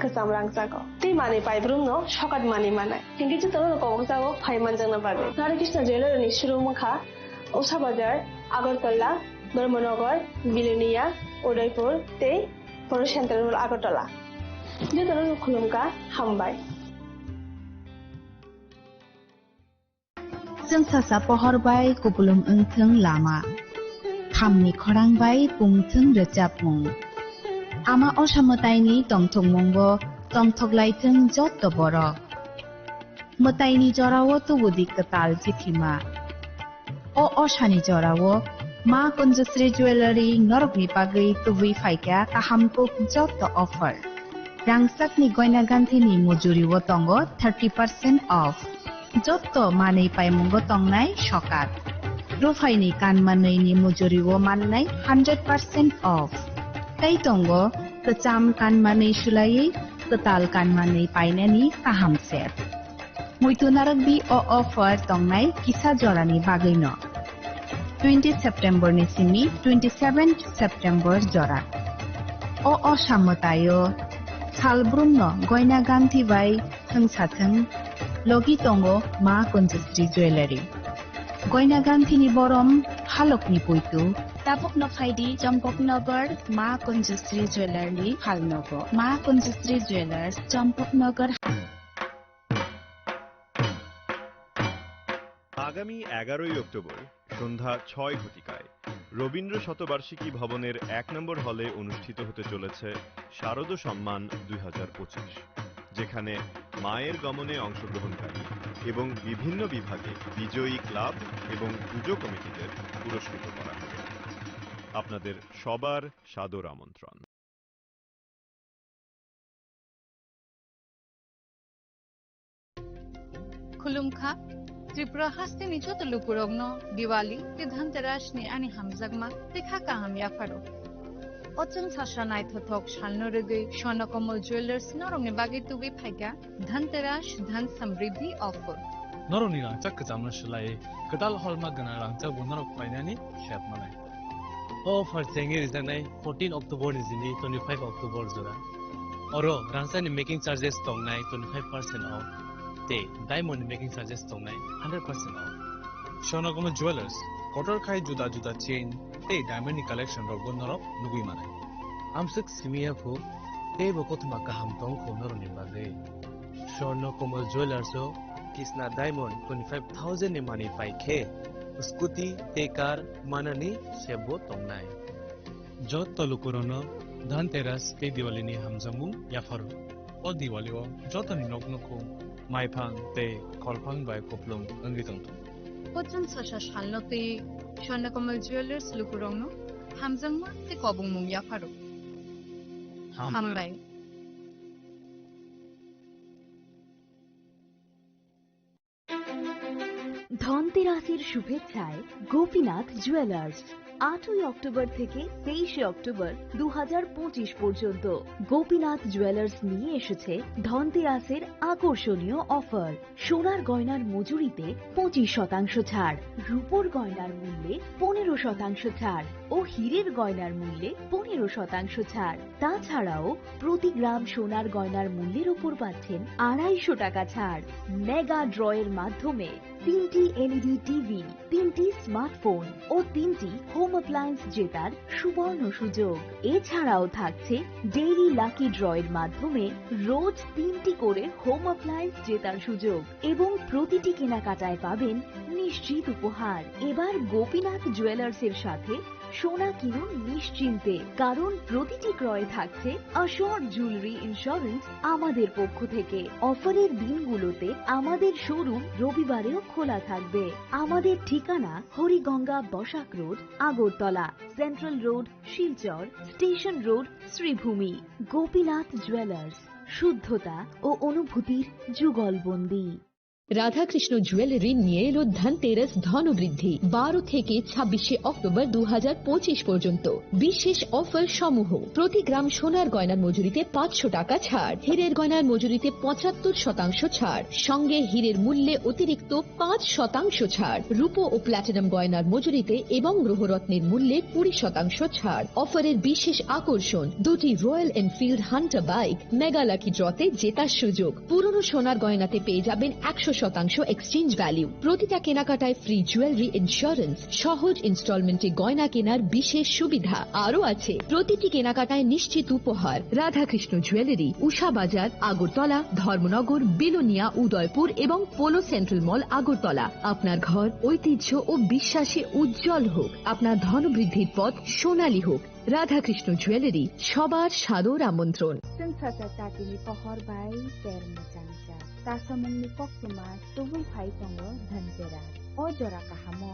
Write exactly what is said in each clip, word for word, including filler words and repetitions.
kwcham rangchago. Tei manwi paibrumno sokat manwi manai. Hinkhe jotono kobokjago phai manjakna bagwi. Nari Krishna Jewellery ni showroom wngkha Usha Bazar, Agartala, Dharmanagar, Bilonia, Udaipur tei Poro Central Mall Agartala. Jotono khulumkha, hambai. Chwngsasa pohor bai kupulung wngthwng lama, khamni khorang bai pungthwng rwchapmung. Ama Osa mwtaini tongthokmungo tongthoklaithwng jotto borok. Mwtaini jorao tubudi kwtal chithima. O Osani jorao Ma Kunjusri Jewellery norokni bagwi tubui phaikha kaham kuk jotto offer. Rangchakni goina ganthini mujurio tongo thirty percent off. Jotto manwi paimungo tongnai sokat. Ruphaini kanmanwini mujurio mannai hundred percent off. Tei tongo kwcham kanmanwi sulaiwi kwtal kanmanwi painani kaham set. Muitu narwkdi o offer tongnai kisa jorani bagwino. Twenty September ni simi twenty seven September jora. O Osa mwtaio salbrumno goina ganthi bai thwngsathwng logi tongo Ma Kunjusri Jewellery. Goina ganthini borom halokni puitu. Tabukno phaidi Champaknagar Ma Kunjusri Jewellery ni phalnogo. Ma Kunjusri Jewellers, Champaknagar. আগামী এগারোই অক্টোবর সন্ধ্যা ছয় ঘটিকায় রবীন্দ্র শতবার্ষিকী ভবনের এক নম্বর হলে অনুষ্ঠিত হতে চলেছে শারদ সম্মান দুই হাজার পঁচিশ, যেখানে মায়ের গমনে অংশগ্রহণকারী এবং বিভিন্ন বিভাগে বিজয়ী ক্লাব এবং পুজো কমিটিদের পুরস্কৃত করা হবে। আপনাদের সবার সাদর আমন্ত্রণ। Khulumkha, Tripura hasteni joto lukurokno Diwali tei Dhanteras ni ani hamjakma tei kha kaham yapharo. O chwngsasa naithothok salno rwgwi Swarnakomal Jewellers norokni bagwi tubui phaikha Dhanteras Dhan Samriddhi offer. Norokni rangchak kwchamno swlaiwi kwtal holma gwnang rangchak bo norok painani sep manai. O offer chengwi rijaknai fourteen October ni simi twenty-five October jora. Oro rangchakni making charges tongnai twenty-five percent off tei diamond ni making charges tongnai hundred percent off. Swarnakomal Jewellers, kotor khai juda juda chain tei diamond ni collection rokbo norok nugwi manai. Amswk simi ya phu, teibo kothoma kaham tong kho norokni bagwi. Swarnakomal Jewellers o Kisna Diamond twenty-five thousand ni manwi pai khe, scooty tei car manani sep bo tongnai. Jotto lukurokno Dhanteras tei Diwali ni hamjakmung yapharo. O Diwali o jotoni nok nukhung maiphang tei kholphang bai kupulung wngwi tongthung. O chwngsasa salno twi Swarnakomal Jewellers lukurokno hamjakma tei kobongmung yapharo. Ham. Hambai. ধনতেরাসের শুভেচ্ছায় গোপীনাথ জুয়েলার্স। আটই অক্টোবর থেকে তেইশে অক্টোবর দু হাজার পঁচিশ পর্যন্ত গোপীনাথ জুয়েলার্স নিয়ে এসেছে ধনতেরাসের আকর্ষণীয় অফার। সোনার গয়নার মজুরিতে পঁচিশ শতাংশ ছাড়, রূপোর গয়নার মূল্যে পনেরো শতাংশ ছাড় ও হীরের গয়নার মূল্যে পনেরো শতাংশ ছাড়। তাছাড়াও প্রতি গ্রাম সোনার গয়নার মূল্যের ওপর পাচ্ছেন আড়াইশো টাকা ছাড়। মেগা ড্রয়ের মাধ্যমে তিনটি এলইডি টিভি, তিনটি স্মার্টফোন ও তিনটি হোম অ্যাপ্লায়েন্স জেতার সুবর্ণ সুযোগ। এছাড়াও থাকছে ডেইলি লাকি ড্রয়ের মাধ্যমে রোজ তিনটি করে হোম অ্যাপ্লায়েন্স জেতার সুযোগ এবং প্রতিটি কেনাকাটায় পাবেন নিশ্চিত উপহার। এবার গোপীনাথ জুয়েলার্সের সাথে সোনা কিনুন নিশ্চিন্তে, কারণ প্রতিটি ক্রয়ে থাকছে অ্যাসিওরড জুয়েলারি ইন্স্যুরেন্স আমাদের পক্ষ থেকে। অফারের দিনগুলোতে আমাদের শোরুম রবিবারেও খোলা থাকবে। আমাদের ঠিকানা Hariganga Basak road, Agartala, central road, Silchar, station road, Sribhumi. Gopinath jewellers, শুদ্ধতা ও অনুভূতির যুগলবন্দী। রাধাকৃষ্ণ জুয়েলারি নিয়ে এলো ধনতেরাস ধনবৃদ্ধি, বারো থেকে ছাব্বিশে অক্টোবর দু হাজার পঁচিশ পর্যন্ত। বিশেষ অফার সমূহ: প্রতি গ্রাম সোনার গয়নার মজুরিতে পাঁচশো টাকা ছাড়, হীরের গয়নার মজুরিতে পঁচাত্তর শতাংশ ছাড়, সঙ্গে হীরের মূল্যে অতিরিক্ত পাঁচ শতাংশ ছাড়, রূপো ও প্ল্যাটিনাম গয়নার মজুরিতে এবং গ্রহরত্নের মূল্যে কুড়ি শতাংশ ছাড়। অফারের বিশেষ আকর্ষণ, দুটি royal Enfield Hunter bike, mega lucky ড্রতে জেতার সুযোগ। পুরনো সোনার গয়নাতে পেয়ে যাবেন একশো শতাংশ এক্সচেঞ্জ ভ্যালু। প্রতিটা কেনাকাটায় ফ্রি জুয়েলারি ইন্স্যুরেন্স, সহজ ইনস্টলমেন্টে গয়না কেনার বিশেষ সুবিধা। আরও আছে প্রতিটি কেনাকাটায় নিশ্চিত উপহার। রাধাকৃষ্ণ জুয়েলারি, উষা বাজার, আগরতলা, ধর্মনগর, বিলোনিয়া, উদয়পুর এবং পোলো সেন্ট্রাল মল, আগরতলা। আপনার ঘর ঐতিহ্য ও বিশ্বাসে উজ্জ্বল হোক, আপনার ধনবৃদ্ধির পথ সোনালী হোক। রাধাকৃষ্ণ জুয়েলারি, সবার সাদর আমন্ত্রণ। Chwng sacha chatini pohor bai ter mwchangcha. Chasamungni koktwma tubui phai tongo Dhanteras. O jora kahamo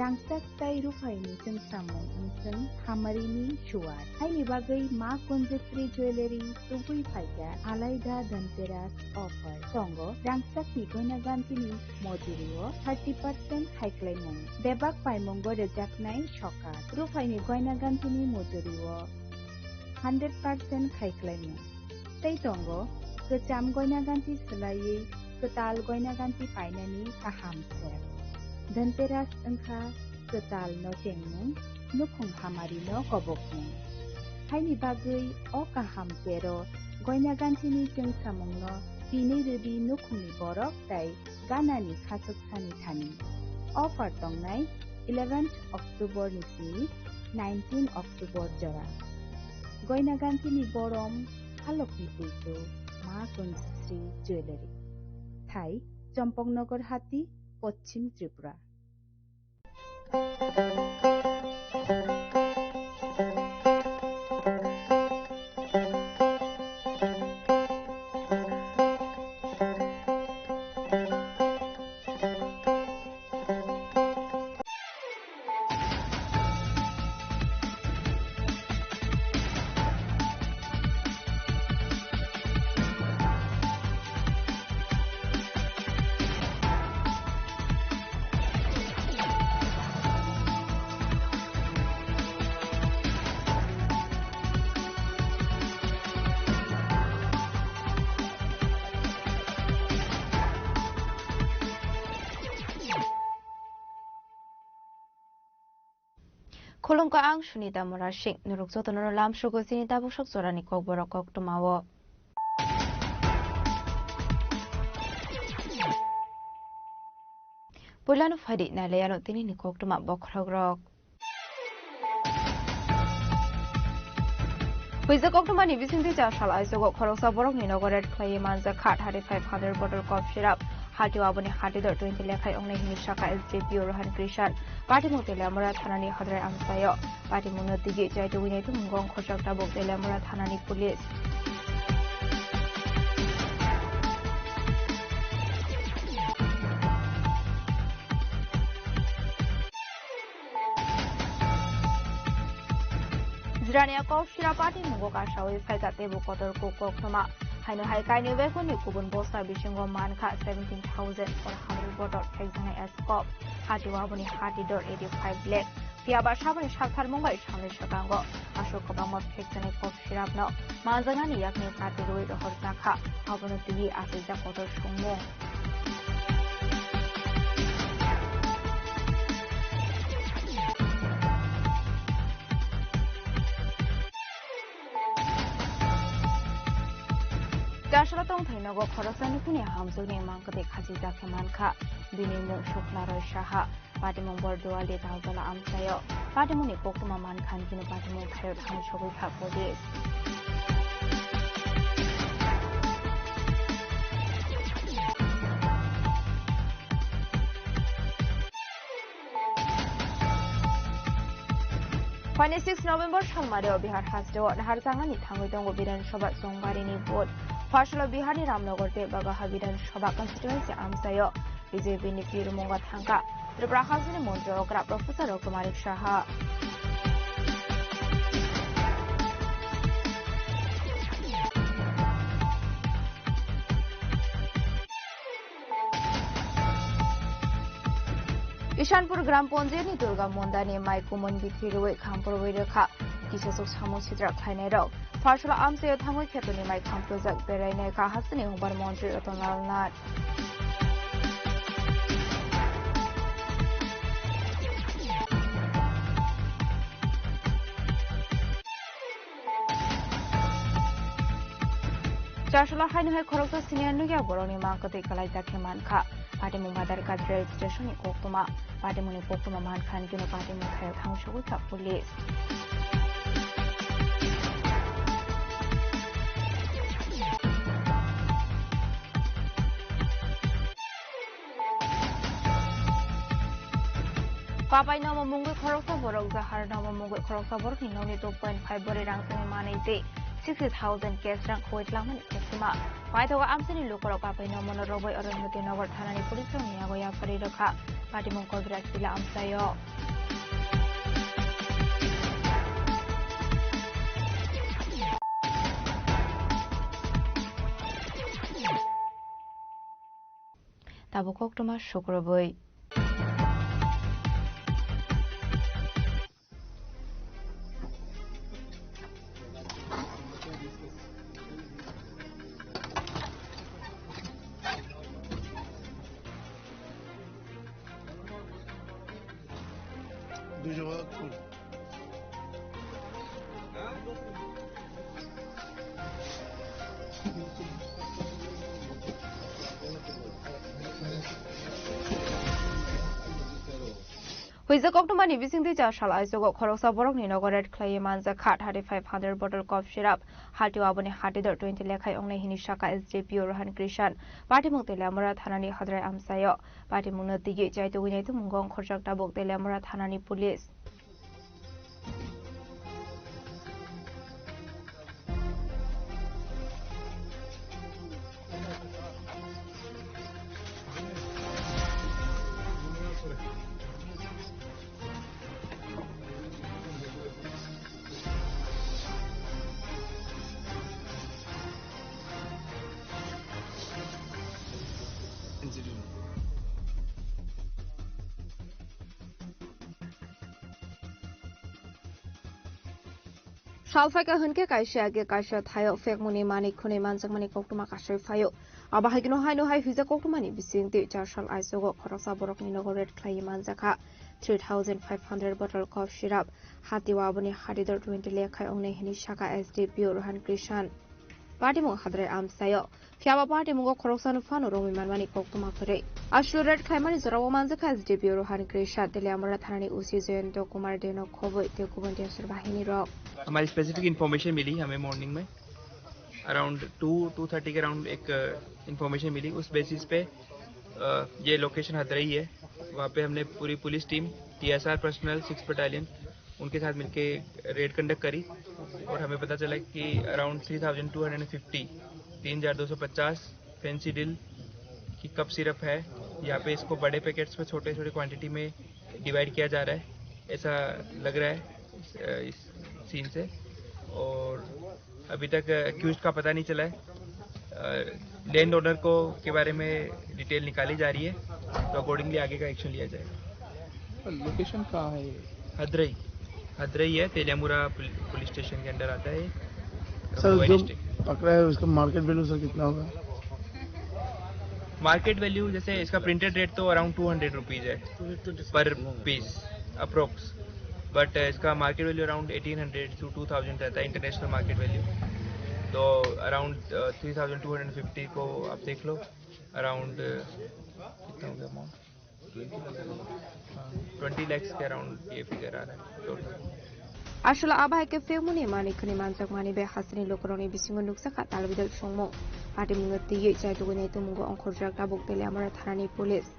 rangchak tei ruphaini chwngsamung wngchwng hamarini suwar. Haini bagwi Ma Kunjasri Jewellery tubui phaikha alaida Dhanteras offer. Tongo rangchakni goina gantini mojurio thirty percent haiklaimung. Bebak paimungo rwjaknai sokat. Ruphaini goina gantini mojurio hundred percent haiklaimung. Tei tongo kwcham goina ganti swlaiwi kwtal goina ganti painani kaham sep. Dhanteras wngkha kwtal no chengmung, nukhung hamari no kobokmung. Haini bagwi o kaham pero goina gantini chwngsamungno tini rwdi nukhungni borok tei ganani khachuk sani thani. Offer tongnai eleventh October ni simi nineteen October jora. Goina gantini borom halokni puitu Ma Kunjasri Jewellery. Thai, Champaknagar Hati, Poschim Tripura. Khulumkha, ang Sunita Murasing. Norok jotono lamsogo chini tabuk sok jorani kokborok koktwmao. Puilano phaidi nailaiano tinini koktwma bokhorokrok. Huijak koktwmani bisingtwi chasal aisogo khoroksa borokni nogo raid khlaiwi manjak kha thirty-five hundred bottle cough syrup. Hatio aboni hatidor twenty lekhai wngnai hwnwi sakha S D P O Rohan Krishan. Patimung Teliamura thanani hadrai amchaio. Patimungno tigi chaitugwi naitukmung wng khorchak tabuk Teliamura thanani police. Jirania kok sira patimungo kasawi phaikha teibo kotor kuk koktwma. Haino hai kainwi bekhorni kubun bosta bisingo mankha seventeen thousand four hundred bottle phekjaknai S C O P. Hatio aboni hatidor eighty-five lakh. Phiyaba saboni saktharmung bai salni swkango aswk kwbangma phekjaknai kok sirapno manjaknani yakni kati rwui rohorjakha. Abono twiwi achaijak kotor songmung. Kasla tongthai nogo khoroksa nukhungni hamjwkni mangkwtwi khachijak khe mankha. Bini mung Sukla Roy Saha. Patimung Borduali Tautala amchaio. Patimungni koktwma mankha hwnwi patimung thaio thangwi sogwi kha police. Phaini six November salmario Bihar hasteo naharjaknani thangwi tongo Bidhan Sabha Chongbarini vote. Phasalo Biharni Ramnagar tei Bagaha Bidhan Sabha constituency amchaio B J P ni pirmungo thangkha Tripura hasteni montri okra Professor Kumar Saha. Ishanpur Gram Panchayatni Durga Mondani mai kumon bithi rwi khampurwi rwkha. Kisasuk samung sitra khlainairok Pharsala amchaio thangwi khetoni mai khampurjak berainai kha hasteni hongbar montri Ratan Lal Nath. Charsala haino hai khoroksa senior nukya borokni mang kwtwi kwlai dakhe mankha. Patimung Badharghat rail station ni koktwma. Patimungni koktwma mankha hwnwi patimung thaio thang sogwi kha police. Papai nomo mungwi khoroksa borok, Jahar nomo mungwi khoroksa borokni nokni two point five bori rang simi manwi tei sixty thousand cash rang khowai tlangmani koktwma. Paithago amchaini lukurok Papai nomono robwi Arundhati Nagar thanani police rokni yago yapharwi rwkha. Patimung Kobiraj Tila amchaio. Tabuk koktwma sukrubwi. Huijak koktwmani bisingtwi char sal aichugo khoroksa borokni nogo raid khlaiwi manjakha thirty five hundred bottle cough syrup. Hatio aboni hatidor twenty lekhai ongnai hini saka S D P O Rohan Krishan. Patimung Teliamura thanani hadrai amchaio. Patimungno twiwi chaitugwi naitugmungo ongkhorjak tabuk Teliamura thanani police. Sal phaikha hwnkhe kaisa age kaisa thaio phekmuni manwi khwnwi manjakmani koktwma kasui phaio. Abo hai kheno haino hai huijak koktwmani bisingtwi char sal aichugo khoroksa borokni nogo raid khlaiwi manjakha three thousand five hundred bottle cough syrup. Hatio aboni hatidor twenty lekhai ongnai hini saka S D P O Rohan Krishan. Patimung hadrai amchaio. Phiya ba patimung o khoroksano phano romwi manmani koktwma kwrwi. Aswk raid khlaimani jorao manjakha S D P O Rohan Krishan, Teliamura thanani O C Jayanta Kumar Deno khobwi tei kubun D S R bahini rok. हमारी specific information मिली हमें मॉर्निंग में around two, to thirty के अराउंड एक इन्फॉर्मेशन मिली। उस बेसिस पे अ, ये लोकेशन हदरई है, वहाँ पे हमने पूरी police team, TSR personal, six battalion, उनके साथ मिलके रेड कंडक्ट करी और हमें पता चला कि around three thousand two hundred fifty, तीन हज़ार दो सौ पचास फैंसी डील की कप सिरप है। यहाँ पे इसको बड़े पैकेट्स में छोटे छोटे क्वांटिटी में डिवाइड किया जा रहा है, ऐसा लग रहा है, अ, इस सीन से। और अभी तक एक्यूज्ड का पता नहीं चला है। अ, लैंड ओनर को, के बारे में डिटेल निकाली जा रही है, तो अकॉर्डिंगली आगे का एक्शन लिया जाएगा। लोकेशन कहाँ है ये? हदरई, हदरई है, तेलियामुरा पुल-, पुलिस स्टेशन के अंडर आता है ये। सर, जो डिस्ट्रिक्ट पकड़ा है, उसका मार्केट वैल्यू, सर, कितना होगा? मार्केट वैल्यू, जैसे इसका प्रिंटेड रेट तो अराउंड टू हंड्रेड रुपीज है पर पीस अप्रोक्स, बट इसका market value around eighteen hundred two two thousand रहता है, इंटरनेशनल मार्केट वैल्यू। तो around three thousand two hundred fifty को आप देख लो, अराउंड कितना हो गया अमाउंट? ट्वेंटी लैक्स के अराउंड ये फिगर आ रहा है total. Aswk abo hai khe phekmuni manwi khwnwi manjakmani bai hasteni lukurokni bisingo nukjakha talbidal songmung. Patimungno twiwi chaitugwi naitugmungo ongkhorjak tabuk Teliamura thanani police.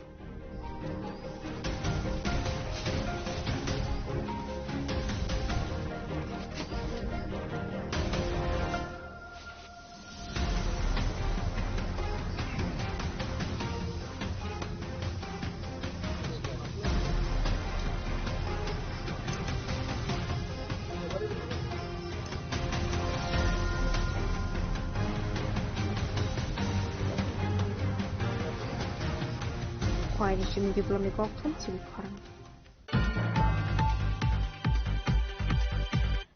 Phaini simi diplomni kok thum chini khorang.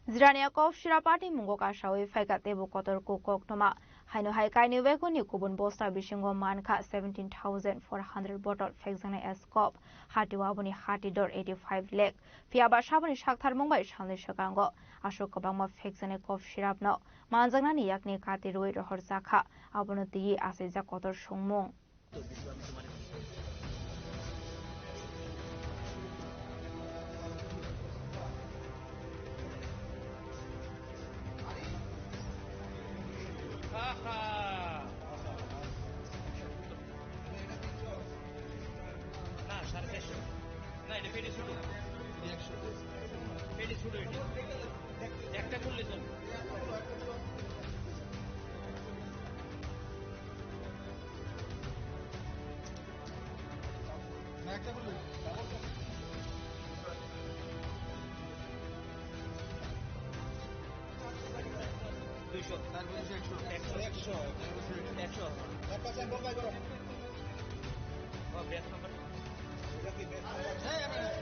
Jirania kok sira party mungo kasawi phaika teibo kotor kuk koktoma. Haino hai kaini wegoni kubun bosta bisingo mankha seventeen thousand four hundred bottle phekjaknai scope. Hati waboni hati dor eighty five lakh. Phiya ba saboni saktharmung bai salni swkango aswk kwbangma phekjaknai cough syrup no manjaknani yakni kati rwi rohorjakha. Abono twiwi achaijak kotor songmung. না, সাড়ে চারশো। না, এটা পেটি ছোট। পেটি ছোট এটা। একটা করলে চলবে। না, একটা করলে। দুইশো। তারপরে একশো। একশো। একশো। একশো। এক পাশে বোম্বাই করো। ও, ব্রেথ নাম্বার। এটা কি ব্রেথ নাম্বার? হ্যাঁ, হ্যাঁ, হ্যাঁ।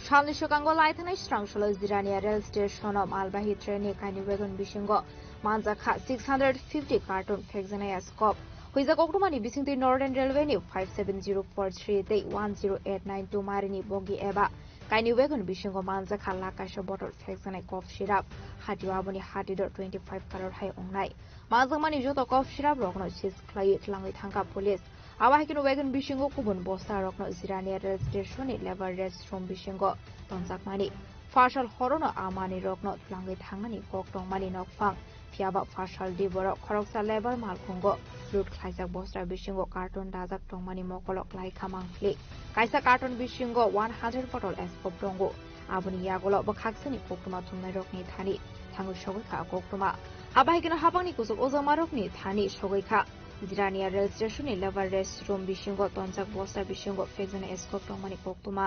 Salni swkango lai thanai srang solo Jirania rail station o malbahi train ni kaini wagon bisingo manjakha six hundred fifty carton phekjaknai scope. Huijak koktwmani bisingtwi Northern Railway ni five seven zero four three tei one zero eight nine two mari ni bogi eba kaini wagon bisingo manjakha lakh kaisa bottle phekjaknai cough syrup. Hatio aboni hati dor twenty five crore hai wngnai. Manjakmani joto cough syrup rokno seize khlaiwi twlangwi thangkha police. Abo hai kheno wagon bisingo kubun bosta rokno Jirania rail station ni labour rest room bisingo tonjakmani. Phasal horono amani rokno twlangwi thangnani kok tongmani nokphang. Phiyaba phasal di borok khoroksa labour malkhungo load khlaijak bosta bisingo carton dajak tongmani mokolo klaikha mangphili. Kaisa carton bisingo one hundred bottle scope tongo. Aboni yagulo bwkhaksani koktwma thumnairokni thani thangwi sogwi kha koktwma. Abo hai kheno hapangni kuchuk ojakmarokni thani sogwi kha. Jirania rail station ni labour rest room bisingo tonjak bosta bisingo phekjaknai scope tongmani koktwma.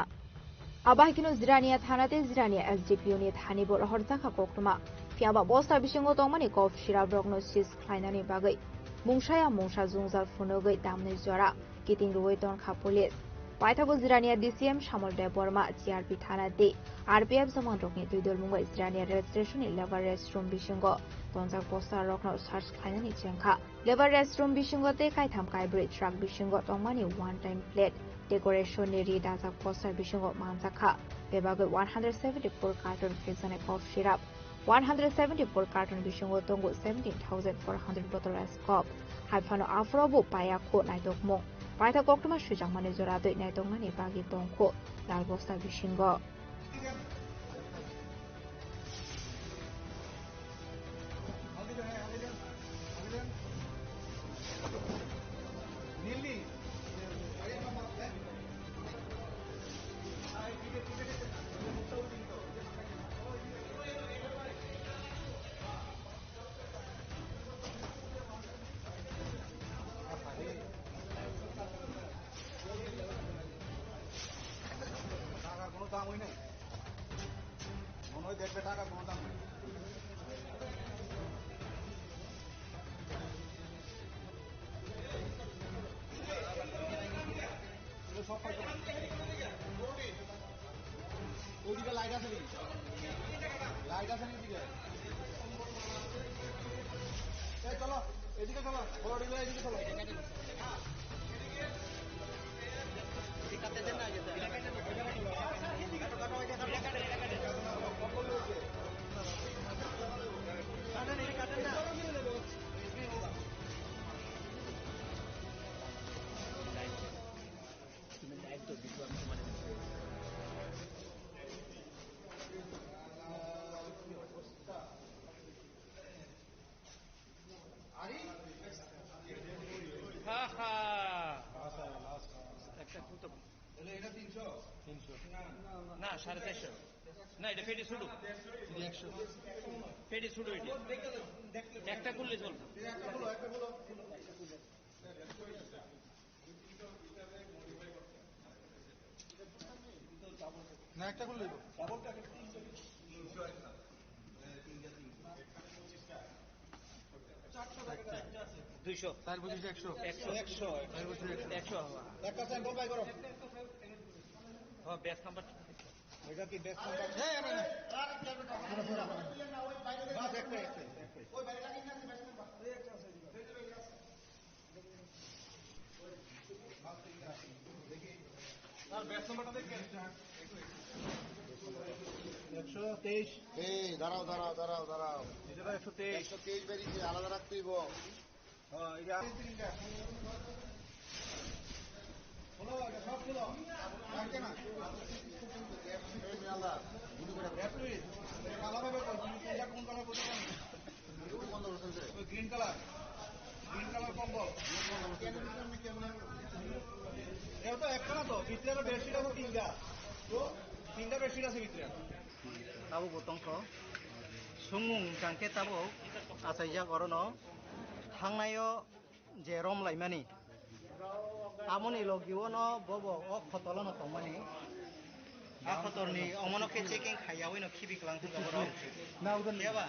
Abo hai kheno Jirania thana tei Jirania S D P O ni thani bo rohorjakha koktwma. Phiyaba bosta bisingo tongmani cough syrup rokno seize khlainani bagwi mungsaya mungsa jwngjal phunugwi damni jora kiting rwui tonkha police. Paithago Jirania D C M Samol Debbarma, G R P thana tei R P F jawan rokni twi dol mungwi Jirania rail station ni labour rest room bisingo tonjak bosta rokno search khlainani chengkha. Labour rest room bisingo tei kaitham kaibrwi truck bisingo tongmani one time plate, decoration ni ri dajak poster bisingo manjakha. Bebagwi one hundred seventy four carton phekjaknai cough syrup, one hundred seventy four carton bisingo tongo seventeen thousand four hundred bottle scope. Hai phano aphuru bo paya kho naitokmung. Paitha koktwma swijakmani jora twi naitoknani bagwi tongkho lal bosta bisingo. টাকা কোনো দাম হয় নাই, মনে হয় দেখবে টাকা কোনো দাম হয়। এগুলো সব পাইছো। ওইদিকে লাইট আছে নি? লাইট আছে নি ওইদিকে? এই চলো, এদিকে চলো, বড় ডিলার এদিকে চলো। না, সাড়ে চারশো। না, এটা পেটি ছোট। পেটি ছোট এটা। একটা করলে চলবে। না, একটা করলে হইব। দুইশো। চার পঁচিশ একশো। একশো। একশো। চার পঁচিশ একশো। একশো। একটা স্যাম্পল বাই করো। হ্যাঁ, ব্যাচ নাম্বার। ওইটা কি ব্যাচ নাম্বার? এই, এই, এই। বাস একটা, একটা, একটা। একশো তেইশ। এই, দাঁড়াও, দাঁড়াও, দাঁড়াও, দাঁড়াও। এটা তো একশো তেইশ। একশো তেইশ বেরিয়েছে, আলাদা রাখতে হইব। হ্যাঁ, এই যে খোলো, এটা সব খোলো। রাখবে না। এই, আলাদা। আলাদা ব্যাপার, তুমি কোনটা কোন কালার বলতে পারো না। ওই গ্রিন কালার, গ্রিন কালার কম্বল। এটা তো একটা না তো, ভিতরে আরো বেডশিট আছে তিনটা। তো তিনটা বেডশিট আছে ভিতরে। Tabuk bo tongkho. Sungmung hwnkhe tabuk achaijak orono. Thangnaio je rom laimani. Amoni logio no bobo o khotolo no tongmani. A khotorni omono khe checking khaiyawi no khibi klang thangkha borok. Keba?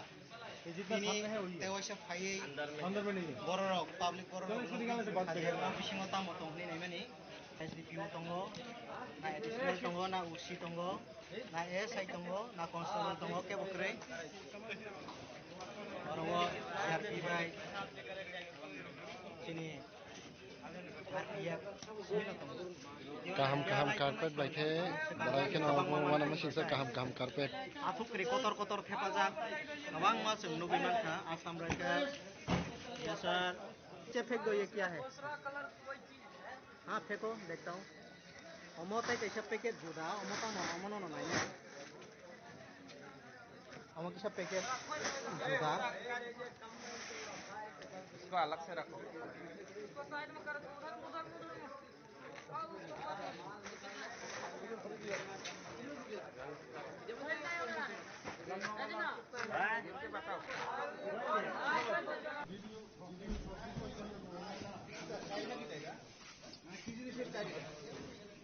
Tini tewaisa phaiwi bororok, public bororok no bisingo tamo tong hinwi naimani. S D P O tongo, na additional tongo, na O C tongo, na S I tongo, na constable tongo, kebo kwrwi. Oro o C R P bai chini R P F simi no tongo. Kaham kaham carpet bai khe, belai kheno obo uanama singsa kaham kaham carpet. Athuk kwrwi kotor kotor thepajak, kwbangma chwng nugwi mankha Assam Rifle. Yes sir. Che phek do ye kya hai? Ha, pheko, dekhta hu. Omo tai kaisa packet juda, omo tamo, omo no, no nai na. Omo kisa packet juda. इसको अलग से रखो।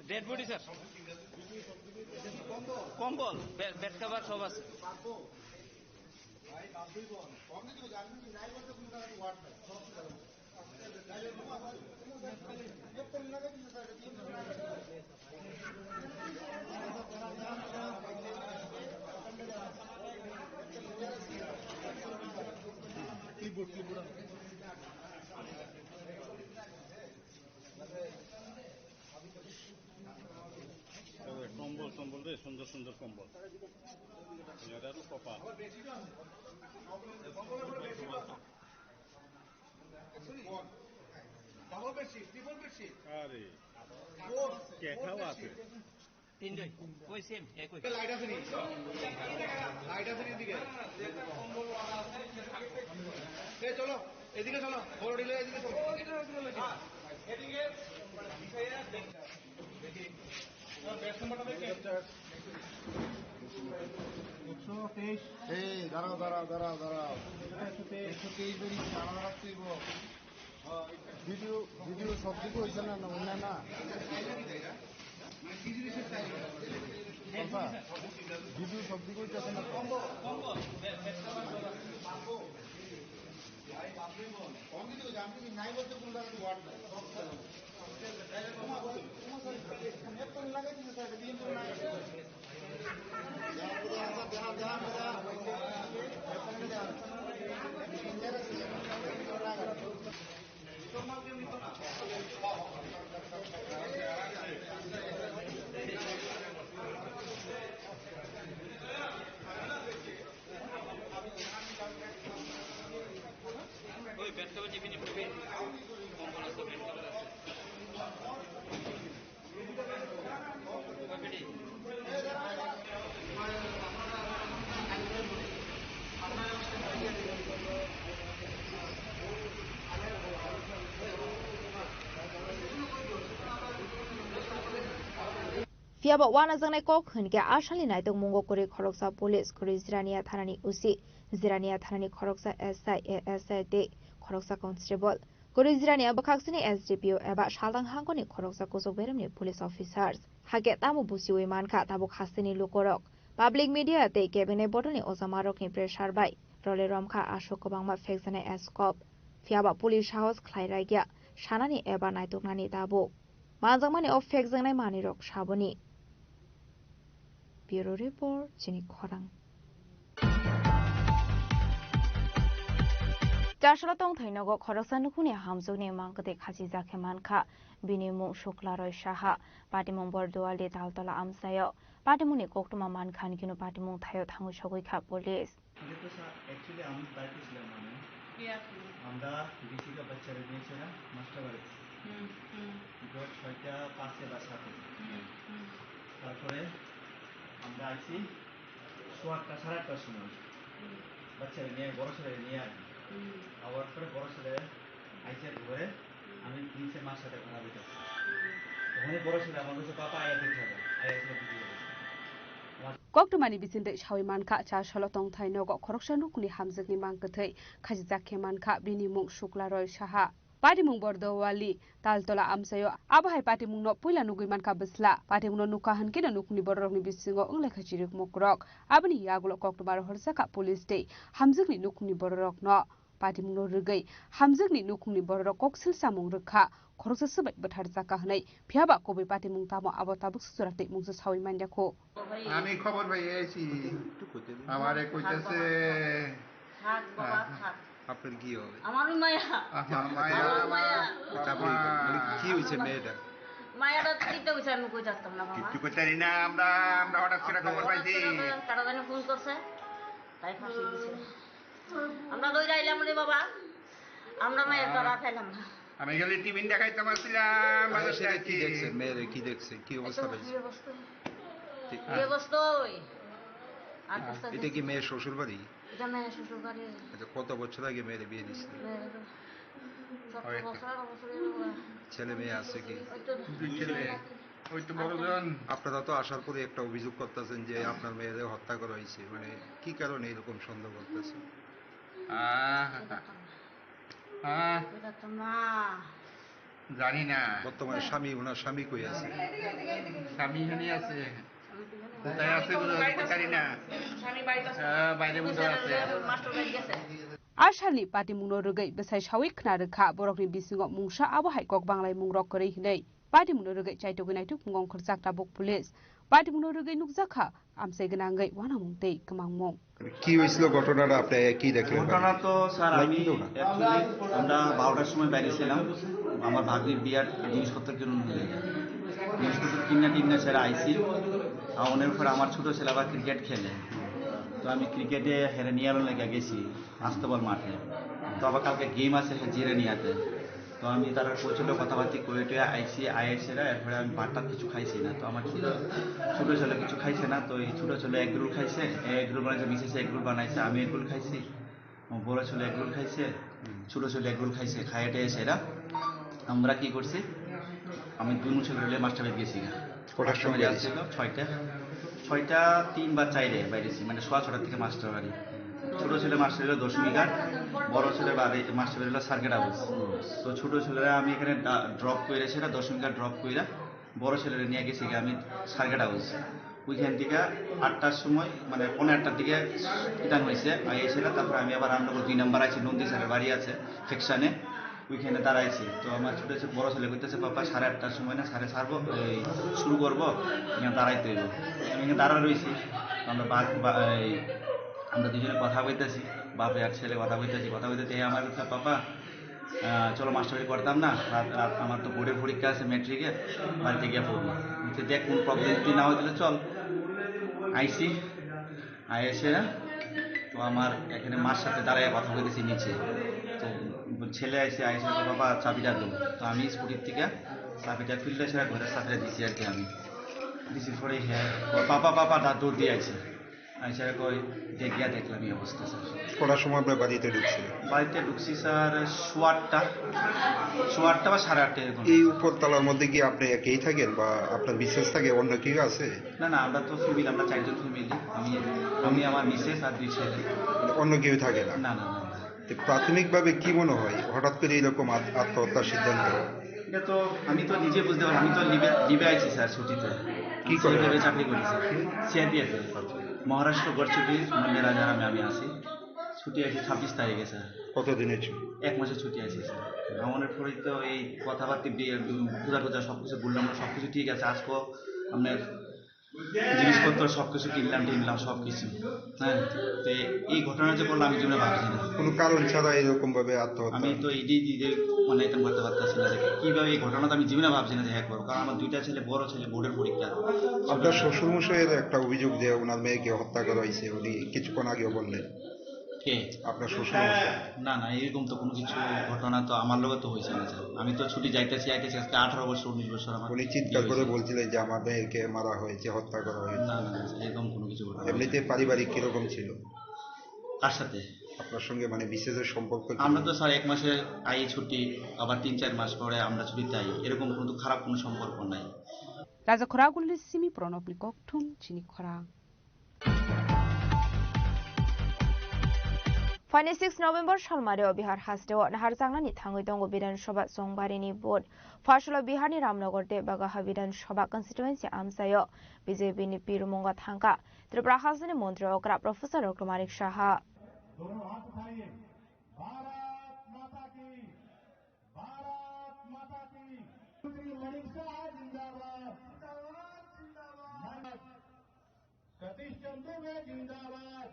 Dead body sir. কম্বল, বে-, bed cover সব আছে। কম্বল টম্বল রে, সুন্দর সুন্দর কম্বল। এটা তো কপাল। Double bedsheet, triple bedsheet. আরে। ফোর, কেথাও ফোর আছে। বেডশিট। তিনজন। ওই সেম, একই। লাইট আছে নি? লাইট আছে নি এদিকে? এই চলো, এদিকে চলো। বড় ডিলে এদিকে চলো। হ্যাঁ, এদিকে। দেখি। একশো তেইশ। এই, দাঁড়াও, দাঁড়াও, দাঁড়াও, দাঁড়াও। একশো তেইশ। একশো তেইশ বেরিয়েছে, আলাদা রাখতে হইব। ভিডিও, ভিডিও সব দিকে হইছে না, না, অন্য না? বাবা, ভিডিও সব দিকে হইতেছে না তো? ওই বেড কভার নিবি নি? কম্বল আছে, বেড কভার আছে। ওই বেটি। Phiya ba uanajaknai kok hwn khe a salni naitokmungo kwrwi khoroksa police, kwrwi Jirania thanani O C, Jirania thanani khoroksa S I, A S I tei khoroksa constable, kwrwi Jirania bwkhaksini S D P O eba saltang hangkoni khoroksa kuchuk beremni police officers. Hakhe tamo buchiui mankha tabuk hasteni lukorok. Public media tei cabinet bodolni ojamarokni pressure bai role romkha aswk kwbangma phekjaknai scope. Phiyaba police sahos khlai raikya sanani eba naituknani tabuk. Manjakmani o phekjaknai manwirok saboni. Bureau Report, chini khorang. Chasolo tongthai nogo khoroksa nukhungni hamjwkni mangkwtwi khachijak khe mankha. Bini mung Suklaroi Saha. Patimung Borduali Taltola amchaio. Patimungni koktwma mankha, hwnwi kheno patimung thaio thangwi sogwi kha police. এটা তো sir, actually আমি বাড়িতে ছিলাম না আমি। কে আপনি? আমরা গেছি গা বাচ্চারা নিয়ে ছেড়া মাস্টার বাড়ি। হুম, হুম। বিকেল ছয়টা পাঁচে বা সাতে। হুম, হুম। তারপরে আমরা আইছি সোয়া আটটা, সাড়ে আটটার সময়। হুম। বাচ্চারা নিয়ে, বড় ছেলে নিয়ে আর কি। হুম। আবার পরে বড় ছেলে আইছে ঘরে, আমি নিচে মার সাথে ঘোরাঘুরি করছি। তখনই বড় ছেলে আমার কাছে, "পাপা, আয়া দেখে যাবে।" আয়া এসে ভিডিও করেছে। Koktwmani bisingtwi sawi mankha, Chasolo tongthai nogo khoroksa nukhungni hamjwkni mangkwthwi khachijak khe mankha, bini mung Suklaroi Saha. Patimung Bordowali Taltola amchaio. Abo hai patimungno puila nugwi mankha bwsla. Patimungno nukha hwnkhe nukhungni bororokni bisingo wnglaikha chirik mukurok. Aboni yagulo koktwma rohorjakha police tei hamjwkni nukhungni bororokno. Patimungno rwgwi hamjwkni nukhungni bororok koksil samung rwkha, khoroksa swbai bwtharjakha hwnwi. Phiyaba kubui patimung tamo, abo tabuk suchura tei mungsa sawi manya kho. আমি খবর পাই আইছি। আমারে কইতেছে, থাক বাবা, থাক। আপনার কি হবে? আমার ওই মায়া। আমার মায়া। আমার মায়া। চাপড়ি করে। মানে কি হয়েছে মেয়েটা? মায়াটা কিতে হয়েছে আমি কই জানতাম না বাবা। কিচ্ছু করতে পারি না আমরা, আমরা হঠাৎ করে খবর পাইছি। তারা জানে ফোন করছে, তাই ফাঁসি দিছে। আমরা দৌড়ে আইলাম রে বাবা, আমরা মায়ের আহ। ধরা পেলাম না। আমি খালি টিফিন দেখাইতাম আসছিলাম, আর বাজার সেটা থেকে কি আসছি। দেখছে? মেয়েরে কি দেখছে? কি অবস্থা এই তো পাইছে? এই অবস্থা। ঠিক। এই অবস্থা ওই। আর আহ, বুঝতে এটা কি দেখছি। মেয়ের শ্বশুর বাড়ি? এটা মেয়ের শ্বশুর বাড়ি। আচ্ছা, কত বছর আগে মেয়ের বিয়ে দিছিল? মেয়ের সতেরো হয়। বছর, আঠারো বছর এরকম। ছেলে মেয়ে আছে কি? ওই তো দুই ছেলে। ওই তো বড় জন। আপনারা তো আসার পরে একটা অভিযোগ করতেছেন যে আপনার মেয়েদের হত্যা করা হয়েছে, মানে কি কারণে এরকম সন্দেহ করতেছেন? আহ, আহ, ওটা তো মা। জানি না। বর্তমানে স্বামী, ওনার স্বামী কই আছে? স্বামী এখানে আছে। কোথায় আছে বলে আমি জানি না। স্বামী বাড়িতে আছে। আহ, বাইরে বোধহয় আছে। মাস্টার বাড়ি গেছে। Asalni patimungno rwgwi bwsai sawi khna rwkha, borokni bisingo mungsa abo hai kok banglaimung rok kwrwi hwnwi. Patimungno rwgwi chaitugwi naituk mung ongkhorjak tabuk police. Patimungno rwgwi nukjakha amchai gwnangwi uanamung tei kwmangmung. কি হয়েছিল ঘটনাটা, আপনি কি দেখলেন? ঘটনা তো স্যার, আমি অ্যাকচুয়ালি আমরা বারোটার সময় বাইরে ছিলাম, আমার ভাগ্নির বিয়ার জিনিসপত্র কিনুন হলে। জিনিসপত্র কিনা টিনা সেরা আইছি। আওনের পরে আমার ছোট ছেলে আবার ক্রিকেট খেলে, তো আমি ক্রিকেটে হেরে নিয়ে আলো লেগে গেছি আস্তবল মাঠে। তো আবার কালকে গেম আছে, হ্যাঁ, জিরানিয়াতে। তো আমি তার প্রচণ্ড কথাবার্তা কয়ে টয়ে আইছি, আইসে না, এরপরে আমি ভাতটা কিছু খাইছি না। তো আমার ছোট, ছোট ছেলে কিছু খাইছে না, তো এই ছোট ছেলে এগ রোল খাইছে, এগ রোল বানাইছে, মিসেস এগ রোল বানাইছে, আমি এগ রোল খাইছি, আমার বড় ছেলে এগ রোল খাইছে, হুম। ছোট ছেলে এগ রোল খাইছে, খাইয়ে টেয়ে সেরা আমরা কি করছি, আমি দুই মুঠো করে মাস্টার গেছি না। কটার সময় মাস্টার গেছি? আসছিল ছয়টা, ছয়টা তিন বা চাইরে বাইরেছি, মানে সোয়া ছটার থেকে মাস্টার বাড়ি। ছোট ছেলে মাস্টার হলো দশমী ঘাট, বড় ছেলে বাড়ি মাস্টার হলো সার্কিট হাউস। তো ছোট ছেলেরা আমি এখানে ডা-, ড্রপ করে সেটা দশমী ঘাট ড্রপ করে বড় ছেলেরা নিয়ে গেছি গিয়ে আমি সার্কিট হাউস। ওইখান থেকে আটটার সময়, মানে পৌনে আটটার দিকে রিটার্ন হয়েছে, আইসে না। তারপরে আমি আবার রামনগর দুই নম্বর আছি, নন্দী স্যারের বাড়ি আছে সেকশনে, ওইখানে দাঁড়াইছি। তো আমার ছোট ছে-, বড় ছেলে কইতেছে, "পাপা, সাড়ে আটটার সময় না, সাড়ে সারবো, এই, শুরু করবো, এখানে দাঁড়াইতে হইব।" আমি এখানে দাঁড়া রয়েছি। আমরা বা-, বা-, এই, আমরা দুজনে কথা কইতেছি, বাপে আর ছেলে কথা কইতেছি, কথা কইতে আমার কাছে, "পাপা, আহ, চলো মাস্টারি করতাম না, রাত, রাত আমার তো বোর্ডের পরীক্ষা আছে, ম্যাট্রিকে, বাড়িতে গিয়ে পড়বো।" বলছে, "দেখ, কোনো প্রবলেম যদি না হয় তাহলে চল।" আইসি, আইসে না, তো আমার এখানে মার সাথে দাঁড়ায় কথা বলতেছি নিচে। তো ছেলে আইসে, আইসে তো, "বাবা, চাবিটা দে।" তো আমি স্কুটির থেকে চাবিটা ফিল্ডে সেরা ঘরে চাবিটা দিছি আর কি আমি। দিছি পরে হ্যাঁ, ও, "পাপা, পাপা," দা দৌড় দিয়ে আইসে। আইসে কই, "দেখ, গিয়া দেখলাম এই অবস্থা, স্যার।" কটার সময় আপনার বাড়িতে ঢুকছিলেন? বাড়িতে ঢুকছি, স্যার, সোয়া আটটা, সোয়া আটটা বা সাড়ে আটটা এরকম। এই উপরতলার মধ্যে কি আপনি একাই থাকেন বা আপনার মিসেস থাকে, অন্য কেউ আছে? না, না, আমরা তো ফ্যামিলি, আমরা চারজন ফ্যামিলি। আমি, আমি, আমার মিসেস আর দুই ছেলে। মানে অন্য কেউ থাকে না? না, না, না, না। তো প্রাথমিকভাবে কি মনে হয় হঠাৎ করে এরকম আত-, আত্মহত্যার সিদ্ধান্ত? এটা তো আমি তো নিজে বুঝতে পারি, আমি তো লিভে, লিভে আছি স্যার, ছুটিতে। কি করেন? সিআরপিএফে চাকরি করি স্যার, সিআরপিএফে। মহারাষ্ট্র গড়চুটি, মানে রাজারামে আমি আছি। ছুটি আছি ছাব্বিশ তারিখে, স্যার। কতদিনের ছুটি? এক মাসের ছুটি আছি, স্যার। ভ্রমণের পরেই তো এই কথাবার্তা, বিয়ে, পূজা টুজা সব কিছু বললাম, সব কিছু ঠিক আছে। আজকেও আপনার জিনিসপত্র সব কিছু কিনলাম টিনলাম, সব কিছু। হ্যাঁ, তো এই ঘটনা যে করলো, আমি জীবনে ভাবছি না। কোনো কারণ ছাড়া এরকম ভাবে আত্মহত্যা? আমি তো ইডি দিতে, মানে, এটা করতে পারতেছি না যে কিভাবে এই ঘটনা, তো আমি জীবনে ভাবছি না যে হ্যাঁ করবো, কারণ আমার দুইটা ছেলে, বড় ছেলে বোর্ডের পরীক্ষা। আপনার শ্বশুরমশাইয়ের একটা অভিযোগ যে ওনার মেয়েকে হত্যা করা হয়েছে, উনি কিছুক্ষণ আগেও বললেন। কে? আপনার শ্বশুরমশাই। না, না, এরকম তো কোনো কিছু ঘটনা তো আমার লগে তো হয়েছে না, স্যার। আমি তো ছুটি যাইতেছি, আইতেছি, আজকে আঠারো বছর, উনিশ বছর আমার উনি চিৎকার করে বিয়ে হয়েছে। বলছিলেন যে আমার মেয়েকে মারা হয়েছে, হত্যা করা হয়েছে। না, না, না, স্যার, এরকম কোনো কিছু ঘটনা এমনিতে হয়নি। পারিবারিক কিরকম ছিল? কার সাথে? আপনার সঙ্গে, মানে, বিশেষ সম্পর্ক ছিল? আমরা তো, স্যার, এক মাসে আই ছুটি, আবার তিন চার মাস পরে আমরা ছুটিতে আই, এরকম কোনো খারাপ কোনো সম্পর্ক নাই। Raja khoragulni simi Pranobni kokthum chini khorang. Phaini six November salmario Bihar hasteo naharjaknani thangwi tongo Bidhan Sabha chongbarini vote. Phasalo Biharni Ramnagar tei Bagaha Bidhan Sabha constituency amchaio B J P ni pirmungo thangkha Tripura hasteni montri okra Professor Doctor Manik Saha. दोनों हाथ उठाइए। भारत माता की, भारत माता की। श्री मणिक शाह जिंदाबाद। जिंदाबाद, जिंदाबाद। सतीश चंद्र दुबे जिंदाबाद।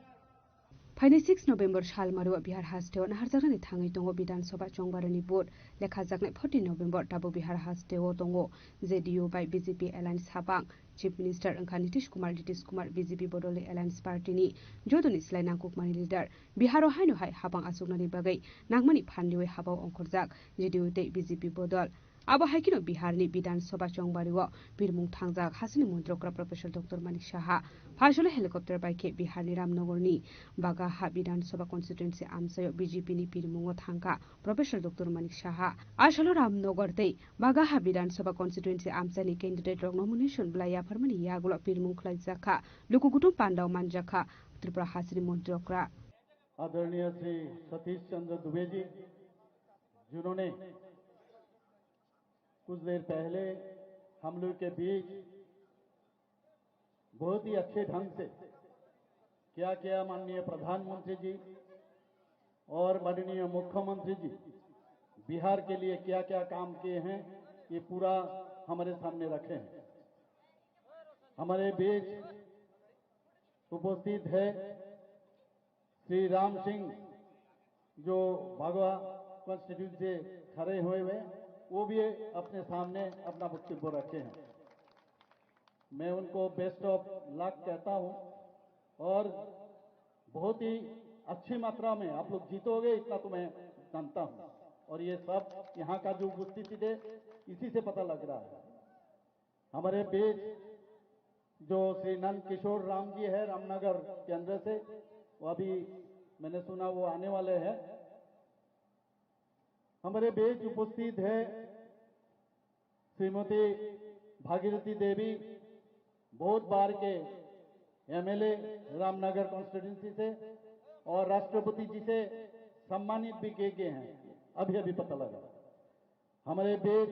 Phaini six November salmario Bihar hasteo naharjaknani thangwi tongo Bidhan Sabha chongbarini vote. Lekhajaknai fourteen November tabuk Bihar hasteo tongo J D U bai B J P alliance hapang. Chief Minister wngkha Nitish Kumar, Nitish Kumar B J P bodolni alliance party ni jotoni slai nangkukmani leader. Biharo haino hai hapang achuknani bagwi nangmani phan riwi hapao ongkhorjak J D U tei B J P bodol. Abo hai kheno Biharni Bidhan Sabha chongbario pirmung thangjak hasteni montri okra Professor Doctor Manik Saha. Phasalo helicopter bai khe Biharni Ramnagarni Bagaha Bidhan Sabha constituency amchaio B J P ni pirmungo thangkha Professor Doctor Manik Saha. Asalo Ramnagar tei Bagaha Bidhan Sabha constituency amchaini candidate rok nomination bwlai yapharmani yagulo pirmung khlaijak kha. Luku kuthum pandao manjak kha Tripura hasteni montri okra. आदरणीय श्री सतीश चंद्र दुबे जी, जिन्होंने कुछ देर पहले हम लोग के बीच बहुत ही अच्छे ढंग से क्या क्या माननीय प्रधानमंत्री जी और माननीय मुख्यमंत्री जी बिहार के लिए क्या क्या काम किए हैं, ये पूरा हमारे सामने रखे हैं। हमारे बीच उपस्थित है श्री राम सिंह, जो भगवा कॉन्स्टिट्यूंसी से खड़े हुए हुए हैं, वो भी अपने सामने अपना वक्तव्य रखे हैं। मैं उनको बेस्ट ऑफ लक कहता हूँ और बहुत ही अच्छी मात्रा में आप लोग जीतोगे, इतना तो मैं जानता हूँ। और ये सब यहाँ का जो उपस्थिति है, इसी से पता लग रहा है। हमारे बीच जो श्री नंद किशोर राम जी है रामनगर केंद्र से, वो अभी मैंने सुना वो आने वाले हैं। हमारे बीच उपस्थित है श्रीमती भागीरथी देवी, बहुत बार के एमएलए रामनगर कॉन्स्टिट्यूंसी से और राष्ट्रपति जी से सम्मानित भी किए गए हैं, अभी अभी पता लगा। हमारे बीच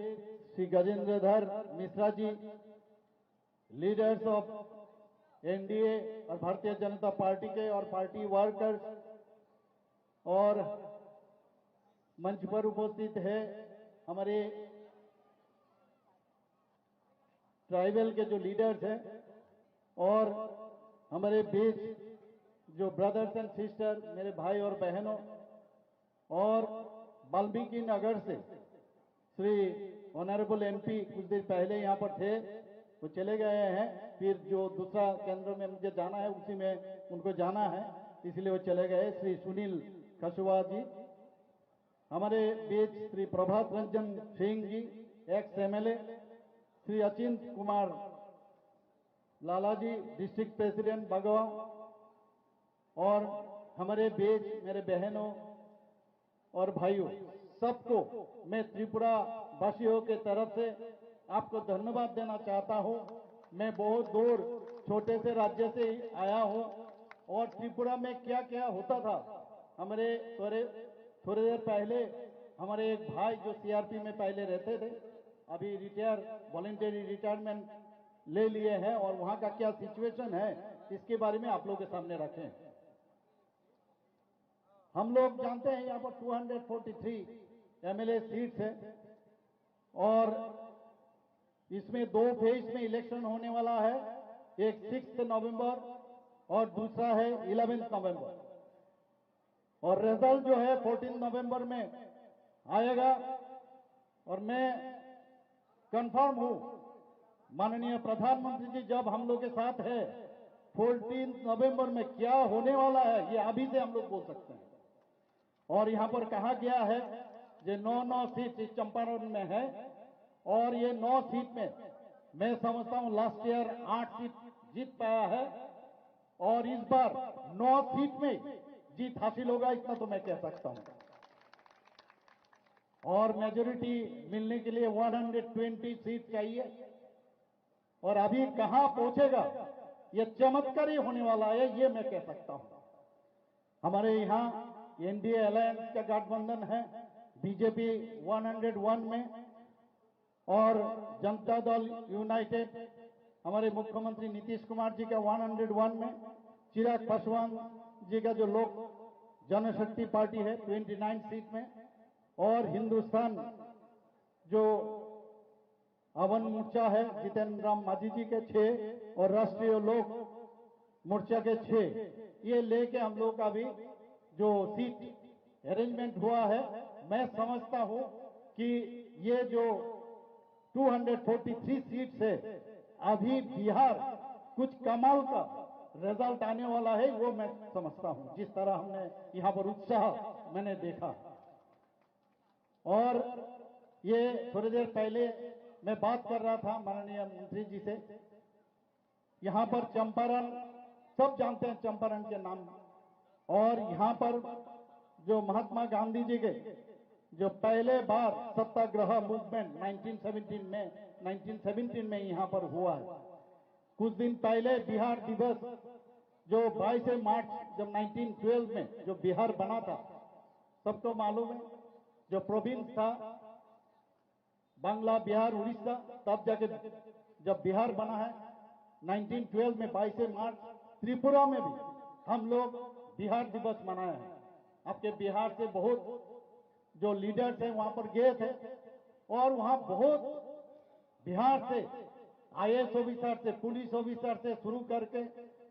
श्री गजेंद्रधर मिश्रा जी, लीडर्स ऑफ एनडीए और भारतीय जनता पार्टी के और पार्टी वर्कर्स, और मंच पर उपस्थित है हमारे ट्राइबल के जो लीडर्स हैं और हमारे बीच जो ब्रदर्स एंड सिस्टर, मेरे भाई और बहनों, और वाल्मीकि नगर से श्री ऑनरेबल एमपी कुछ दिन पहले यहाँ पर थे, वो चले गए हैं। फिर जो दूसरा केंद्र में मुझे जाना है, उसी में उनको जाना है, इसलिए वो चले गए। श्री सुनील खशुआ जी, हमारे बीच श्री प्रभात रंजन सिंह जी, एक्स एमएलए, श्री अचिंत कुमार लाला जी, डिस्ट्रिक्ट प्रेसिडेंट बगवा, और हमारे बीच मेरे बहनों और भाइयों, सबको मैं त्रिपुरा वासियों के तरफ से आपको धन्यवाद देना चाहता हूँ। मैं बहुत दूर छोटे से राज्य से ही आया हूँ और त्रिपुरा में क्या क्या होता था, हमारे थोड़े थोड़ी देर पहले हमारे एक भाई जो सीआरपी में पहले रहते थे, अभी रिटायर, वॉलंटरी रिटायरमेंट ले लिए हैं और वहाँ का क्या सिचुएशन है, इसके बारे में आप लोगों के सामने रखें। हम लोग जानते हैं यहाँ पर two hundred forty three MLA seats है और इसमें दो फेज में इलेक्शन होने वाला है, एक सिक्स्थ नवंबर और दूसरा है इलेवेंथ नवंबर। और रिजल्ट जो है फोर्टीन नवंबर में आएगा और मैं कंफर्म हूँ, माननीय प्रधानमंत्री जी जब हम लोग के साथ है, फोर्टीन नवंबर में क्या होने वाला है, ये अभी से हम लोग बोल सकते हैं। और यहाँ पर कहा गया है जो नौ नौ सीट इस चंपारण में है और ये नौ सीट में मैं समझता हूँ लास्ट ईयर आठ सीट जीत पाया है और इस बार नौ सीट में जीत हासिल होगा, इतना तो मैं कह सकता हूँ। और मेजोरिटी मिलने के लिए वन हंड्रेड ट्वेंटी सीट चाहिए और अभी कहाँ पहुंचेगा, ये चमत्कारी होने वाला है, ये मैं कह सकता हूँ। हमारे यहाँ एनडीए अलायंस का गठबंधन है, बीजेपी वन हंड्रेड वन में और जनता दल यूनाइटेड हमारे मुख्यमंत्री नीतीश कुमार जी का वन हंड्रेड वन में, चिराग पासवान जी का जो लोक जनशक्ति पार्टी है ट्वेंटी नाइन सीट में और हिंदुस्तान जो अवन मोर्चा है, जीतन राम मांझी जी के छह और राष्ट्रीय लोक मोर्चा के छह, ये लेके हम लोग का भी जो सीट अरेंजमेंट हुआ है, मैं समझता हूँ कि ये जो two hundred forty three seat से अभी बिहार कुछ कमाल का रिजल्ट आने वाला है, वो मैं समझता हूँ। जिस तरह हमने यहाँ पर उत्साह मैंने देखा, और ये थोड़ी देर पहले मैं बात कर रहा था माननीय मंत्री जी से, यहाँ पर चंपारण, सब जानते हैं चंपारण के नाम, और यहाँ पर जो महात्मा गांधी जी के जो पहले बार सत्याग्रह मूवमेंट नाइनटीन सेवनटीन में, नाइनटीन सेवनटीन में यहाँ पर हुआ है। कुछ दिन पहले बिहार दिवस जो बाईस मार्च जब नाइनटीन ट्वेल्व में जो बिहार बना था, सबको मालूम है, जो प्रोविंस था बांग्ला, बिहार, उड़ीसा, तब जाके जब बिहार बना है नाइनटीन ट्वेल्व में बाईस मार्च, त्रिपुरा में भी हम लोग बिहार दिवस मनाया है। आपके बिहार से बहुत जो लीडर्स हैं वहां पर गए थे और वहां बहुत बिहार से आईएएस ऑफिसर से, पुलिस ऑफिसर से शुरू करके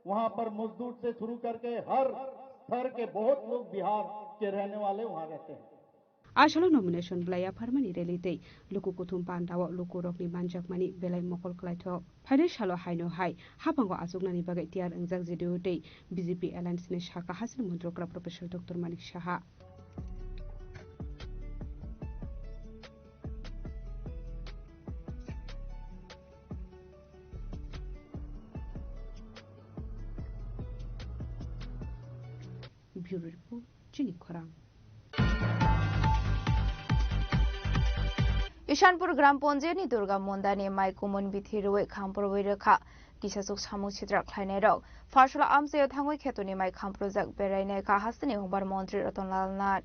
वहां पर मजदूर से शुरू करके हर स्तर के बहुत लोग बिहार के रहने वाले वहां रहते हैं। Asalo nomination belai yapharmani rally tei luku kuthum pandao lukurokni manjakmani belai mokol klaithok. Phainai salo haino hai haphango achuknani bagwi tiyar wngjak J D U tei B J P alliance ni saka hasini montrokra Professor Doctor Manik Saha. Bureau Report, Chini Khorang. Ishanpur Gram Panchayat ni Durga Munda ni mai kumon bithi rwi khamprwi rwkha. Kisachuk samung sitra khlainai rok Pharsala amchaio thangwi khetoni mai khamprojak berainai kha hasteni hokbar montri Ratan Lal Nath.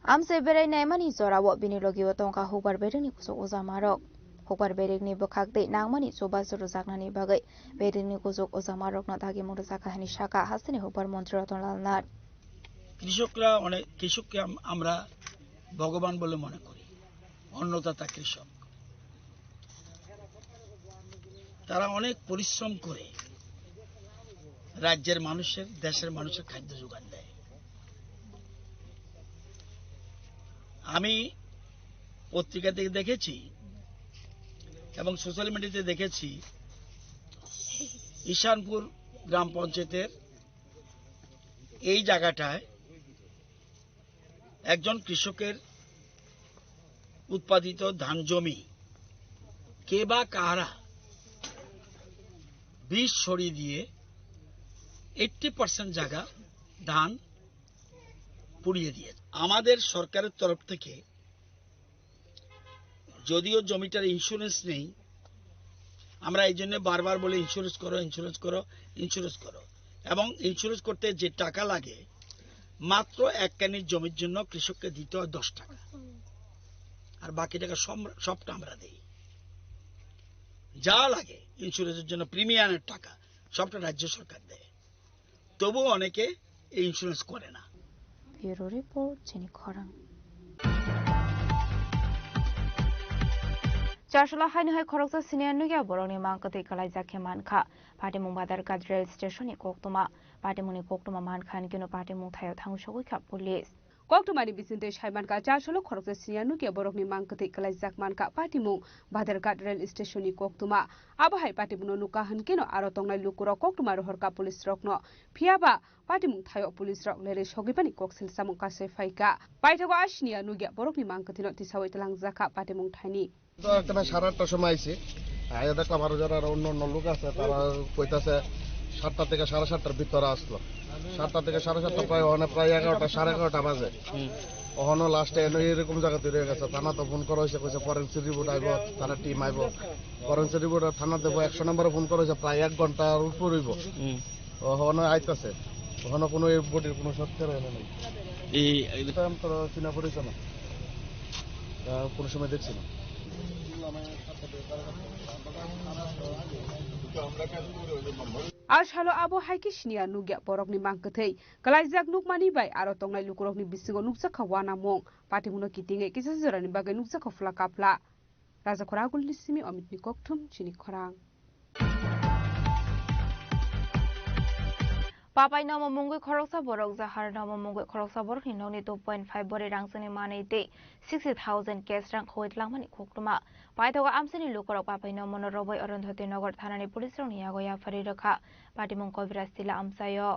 Amchai berai naimani jorao bini logio tongkha hukbar berengni kuchuk ojamarok. Hukbar berengni bwkhak tei nangmani chubachu rwjaknani bagwi berengni kuchuk ojamarokno dagimung rwjakha hwnwi sakha hasteni hukbar montri Ratan Lal Nath. কৃষকরা অনেক, কৃষককে আম-, আমরা ভগবান বলে মনে করি, অন্নদাতা কৃষক। তারা অনেক পরিশ্রম করে রাজ্যের মানুষের, দেশের মানুষের খাদ্য যোগান দেয়। আমি পত্রিকা থেকে দেখেছি এবং সোশ্যাল মিডিয়াতে দেখেছি, ঈশানপুর গ্রাম পঞ্চায়েতের এই জায়গাটায় একজন কৃষকের উৎপাদিত ধান জমি কে বা কারা বিষ ছড়িয়ে দিয়ে এইট্টি পার্সেন্ট জায়গা ধান পুড়িয়ে দিয়েছে। আমাদের সরকারের তরফ থেকে যদিও জমিটার ইন্স্যুরেন্স নেই, আমরা এই জন্য বারবার বলি, "ইন্স্যুরেন্স করো, ইন্স্যুরেন্স করো, ইন্স্যুরেন্স করো।" এবং ইন্স্যুরেন্স করতে যে টাকা লাগে, মাত্র এক কানি জমির জন্য কৃষককে দিতে হয় দশ টাকা, আর বাকি টাকা সম-, সবটা আমরা দেই। যা লাগে ইন্স্যুরেন্সের জন্য, প্রিমিয়ামের টাকা, সবটা রাজ্য সরকার দেয়। তবুও অনেকে এই ইন্স্যুরেন্স করে না। Bureau report, Chini Khorang. Chasolo haino hai khoroksa senior nugya borokni mang kwtwi kwlaijak khe mankha. Patimung Badharghat rail station ni koktwma. Patimungni koktwma mankha hinkhe no patimung thaio thang sogwi kha police. Koktwmani bisingtwi sai mankha, chasolo khoroksa senior nugya borokni mang kwtwi kwlaijak mankha patimung Badharghat rail station ni koktwma. Abo hai patimungno nukha hinkhe no aro tongnai lukurok koktwma rohorkha police rokno. Phiyaba patimung thaio police rok lerwi sogwibani koksil samung kasui phaikha. Paithago a senior nugya borokni mang kwthwino tisaui twlangjakha patimung thaini. তো এখানে সাড়ে আটটার সময় আইছি। আইয়া দেখলাম আরো যারা অন্য অন্য লোক আছে, তারা কইতাছে সাতটা থেকে সাড়ে সাতটার ভিতরে আসলো। সাতটা থেকে সাড়ে সাতটা প্রায় ওখানে প্রায় এগারোটা, সাড়ে এগারোটা বাজে। ওখানে লাস্টে এনে এরকম জায়গা তৈরি হয়ে গেছে। থানা তো ফোন করা হয়েছে, কইছে ফরেন্সিক রিপোর্ট আইবো, থানা টিম আইবো। ফরেন্সিক রিপোর্ট থানা দেবো, একশো নম্বরে ফোন করা হয়েছে, প্রায় এক ঘন্টার উপর হইব। ওখানে আইতাছে, ওখানে কোনো এই বডির কোনো সত্যের এনে নেই। এই, এই তো আমি তো চিনা পরিচয় না। আহ, কোনো সময় দেখছি না। A salo abo hai khe siniya nukya borokni mang kwthwi. Kwlaijak nukmani bai aro tongnai lukurokni bisingo nukjakha uanamung. Patimungno kitingwi kisa jorani bagwi nukjakha phla kapla. Rajakhor Agulni simi Omitni kokthum chini khorang. Papai nomo mungwi khoroksa borok, Jahar nomo mungwi khoroksa borokni nokni two point five bori rangchakni manwi tei sixty thousand cash rang khogwi tlangmani koktwma. Paithago amchaini lukurok Papai nomono romwi Arundhati Nagar thanani police rokni yago yapharwi rwkha. Patimung Kobiraj Tila amchaio.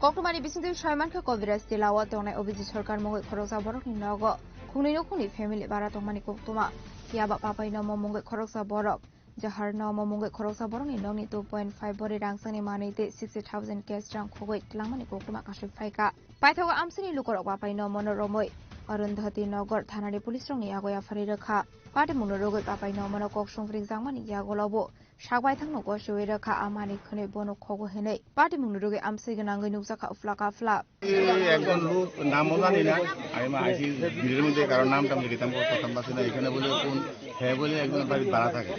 Koktwmani bisingtwi soi mankha Kobiraj Tila o tongnai Abhijit Sarkar mungwi khoroksa borokni nogo khungnwi no khungnwi family bara tongmani koktwma. Phiya ba Papai nomo mungwi khoroksa borok, Jahar nomo mungwi khoroksa borokni nokni two point five bori rangchakni manwi tei sixty thousand cash rang khogwi tlangmani koktwma kasui phaikha. Paithago amchaini lukurok Papai nomono romwi Arundhati Nagar thanani police rokni yago yapharwi rwkha. Patimungno rwgwi Papai nomono kok songphrikjakmani yagulo bo Sak baithangno gosewi rwkha, a manwi khwnwi bono khogo hinwi patimungni rwgwi amsui gwnangwi nukjakha uphla kaphla. এই একজন লোক, নামও জানি না, আমি মা আইসি ভিড়ের মধ্যে, কারণ নাম টাম লিখিতাম, করতাম পারছি না। এখানে বলে কোন, হ্যাঁ বলে একজন বাড়ি ভাড়া থাকে,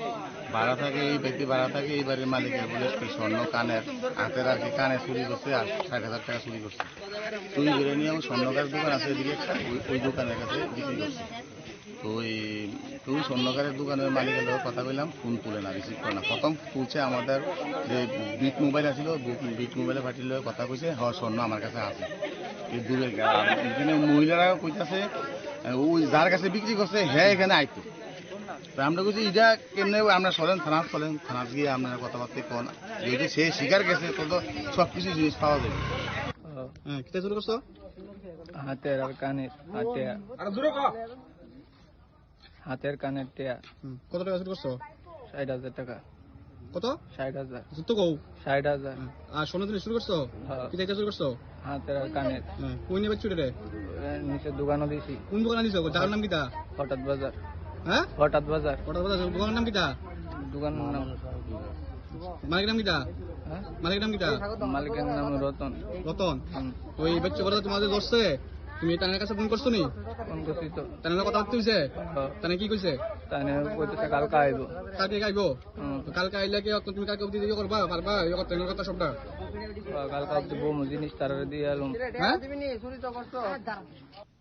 ভাড়া থাকে, এই ব্যক্তি ভাড়া থাকে, এই বাড়ির মালিকের বলে কি স্বর্ণ কানের, হাতের আর কি কানে চুরি করছে, আর ষাট হাজার টাকা চুরি করছে। চুরি করে নিয়ে আমার স্বর্ণকার দোকান আছে এদিকে একটা, ওই, ওই দোকানের কাছে বিক্রি করছে। তো ওই, তো ওই স্বর্ণকারের দোকানের মালিকের লগে কথা কইলাম, ফোন তুলে না, রিসিভ করে না। প্রথম তুলছে আমাদের যে বিট মোবাইল আছিল, বিট, বিট মোবাইলে পার্টির লগে কথা কইছে, "হ, স্বর্ণ আমার কাছে আছে।" এই দূরে গা-, এখানে মহিলারা কইতাছে, "ওই যার কাছে বিক্রি করছে, হ্যাঁ এখানে আইতো।" তো আমরা কইছি, "এটা কেমনে?" আমরা চলেন থানা, চলেন থানা গিয়ে আপনারা কথাবার্তা কন, যেহেতু সে স্বীকার গেছে, তো, তো সব কিছু জিনিস পাওয়া যাবে। হ্যাঁ, কিতা চুরি করছো? হাতের আর কানের, হাতে। আরে দূরে কর। হাতের কানের টিয়া। হুম, কত টাকা চুরি করছো? ষাট হাজার টাকা। কত? ষাট হাজার। সত্য কও? ষাট হাজার। হুম, আর স্বর্ণ জিনিস চুরি করছো? হ্যাঁ। কিতা কিতা চুরি করছো? হাতের আর কানের। হ্যাঁ, কই নিয়ে চুরি রে? এ, নিচে দোকানও দিছি। কোন দোকানে দিছো? জায়গার নাম কিতা? হঠাৎ বাজার। হ্যাঁ? হঠাৎ বাজার। হঠাৎ বাজার। দোকানের নাম কিতা? দোকানের নাম। মালিকের নাম কিতা? হ্যাঁ? মালিকের নাম কিতা? মালিকের নাম রতন। রতন? হুম। ওই বাচ্চা বড় তোমাদের ধরছে? তুমি তার কাছে ফোন করছো নি? ফোন করছি তো। তার লগে কথা বলতে হইছে? হ্যাঁ। তাহলে কি কইছে? তাহলে কইতেছে কালকে আইবো। কালকে আইবো? হুম। তো কালকে আইলে কি এখন তুমি কালকে অবধি ইয়ে করবা, পারবা? ইয়ে করতে, ইয়ে করতে সবটা? হ্যাঁ, কালকে অবধি বউ জিনিস তারা দিয়ে এলাম। হ্যাঁ?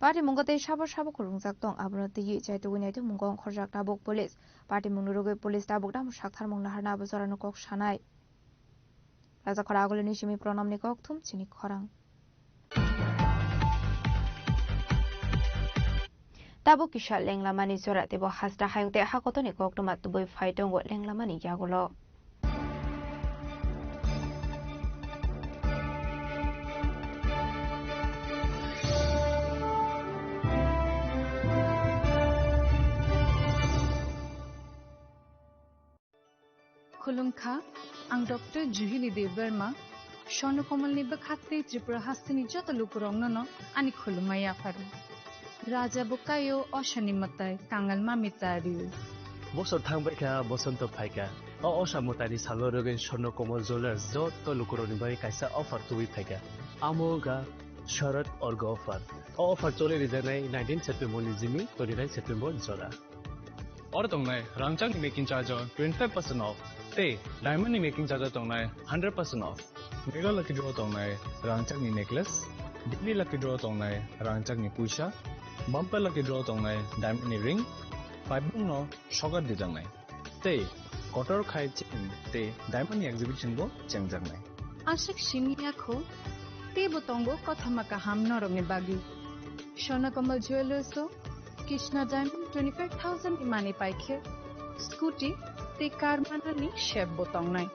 Patimung tei sabo sabo khulungjak tong, abono twiwi chaitugwi naitugmung kong khorjak tabuk police. Patimungni rwgwi police tabuk tamo saktharmung naharna abo jorano kok sanai. Rajakhor Agulini simi Pranamni kokthum chini khorang. Tabuk kisa lenglamani jora teibo hasta hayung tei hakotoni koktwma tubui phai tongo lenglamani yagulo. Khulumkha, ang Doctor Juhili Debbarma, Swarno Komalni bwkhak tei Tripura hasteni joto lukurokno no ani khulumma yapharo. Raja bo kaio, osani mwtai kangal mami tario. Bosor thangbaikha, bosonto phaikha. O osa mwtaini salo rwgwi Swarno Komal Jewellers joto lukurokni bagwi kaisa offer tubui phaikha. Amo wngkha Sharad Orga offer. O offer choli rijaknai nineteen September ni simi twenty nine September jora. Oro tongnai rangchakni making charge o twenty five percent off tei diamond ni making charge o tongnai hundred percent off. Mega lucky draw tongnai rangchakni necklace, daily lucky draw tongnai rangchakni puisa, bumper lucky draw tongnai diamond ni ring, paibung no sokat dijaknai. Tei kotor khai chain tei diamond ni exhibition bo chengjaknai. Aswk simi yakho, teibo tongo kothoma kaham norokni bagwi. Swarno Komal Jewellers o Krishna Diamond twenty five thousand ni manwi paikhe, scooty tei car manani sep bo tongnai.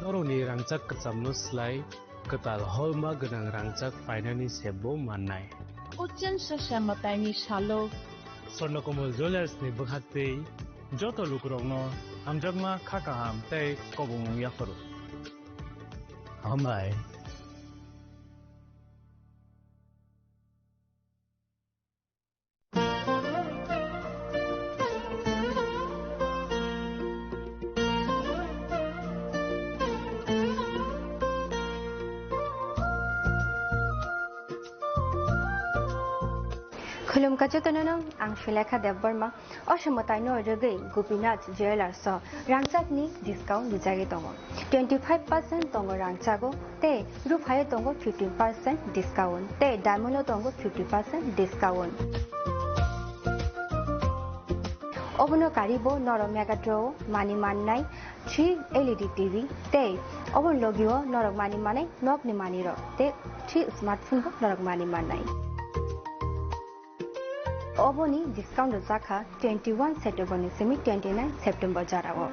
Norokni rangchak kwchamno slai kwtal holma gwnang rangchak painani sep bo mannai. Ochen sasa mwtaini salo Swarno Komal Jewellers ni bwkhak tei joto lukurokno hamjakma kha kaham tei kobongmung yapharo. Hambai. Khulumkha jotono, ang Sulekha Debbarma. Osa mwtaino rwgwi Gopinath Jewellers o rangchakni discount rijagwi tongo. Twenty five percent tongo rangchago tei ruphaio tongo fifteen percent discount tei diamond o tongo fifty percent discount. Obono karibo norok Mega Draw o mani mannai three L E D T V tei oboni logio norok mani manai nokni manirok tei three smartphone bo norok mani mannai. Oboni discount rwjakha twenty one September ni simi twenty nine September jorao.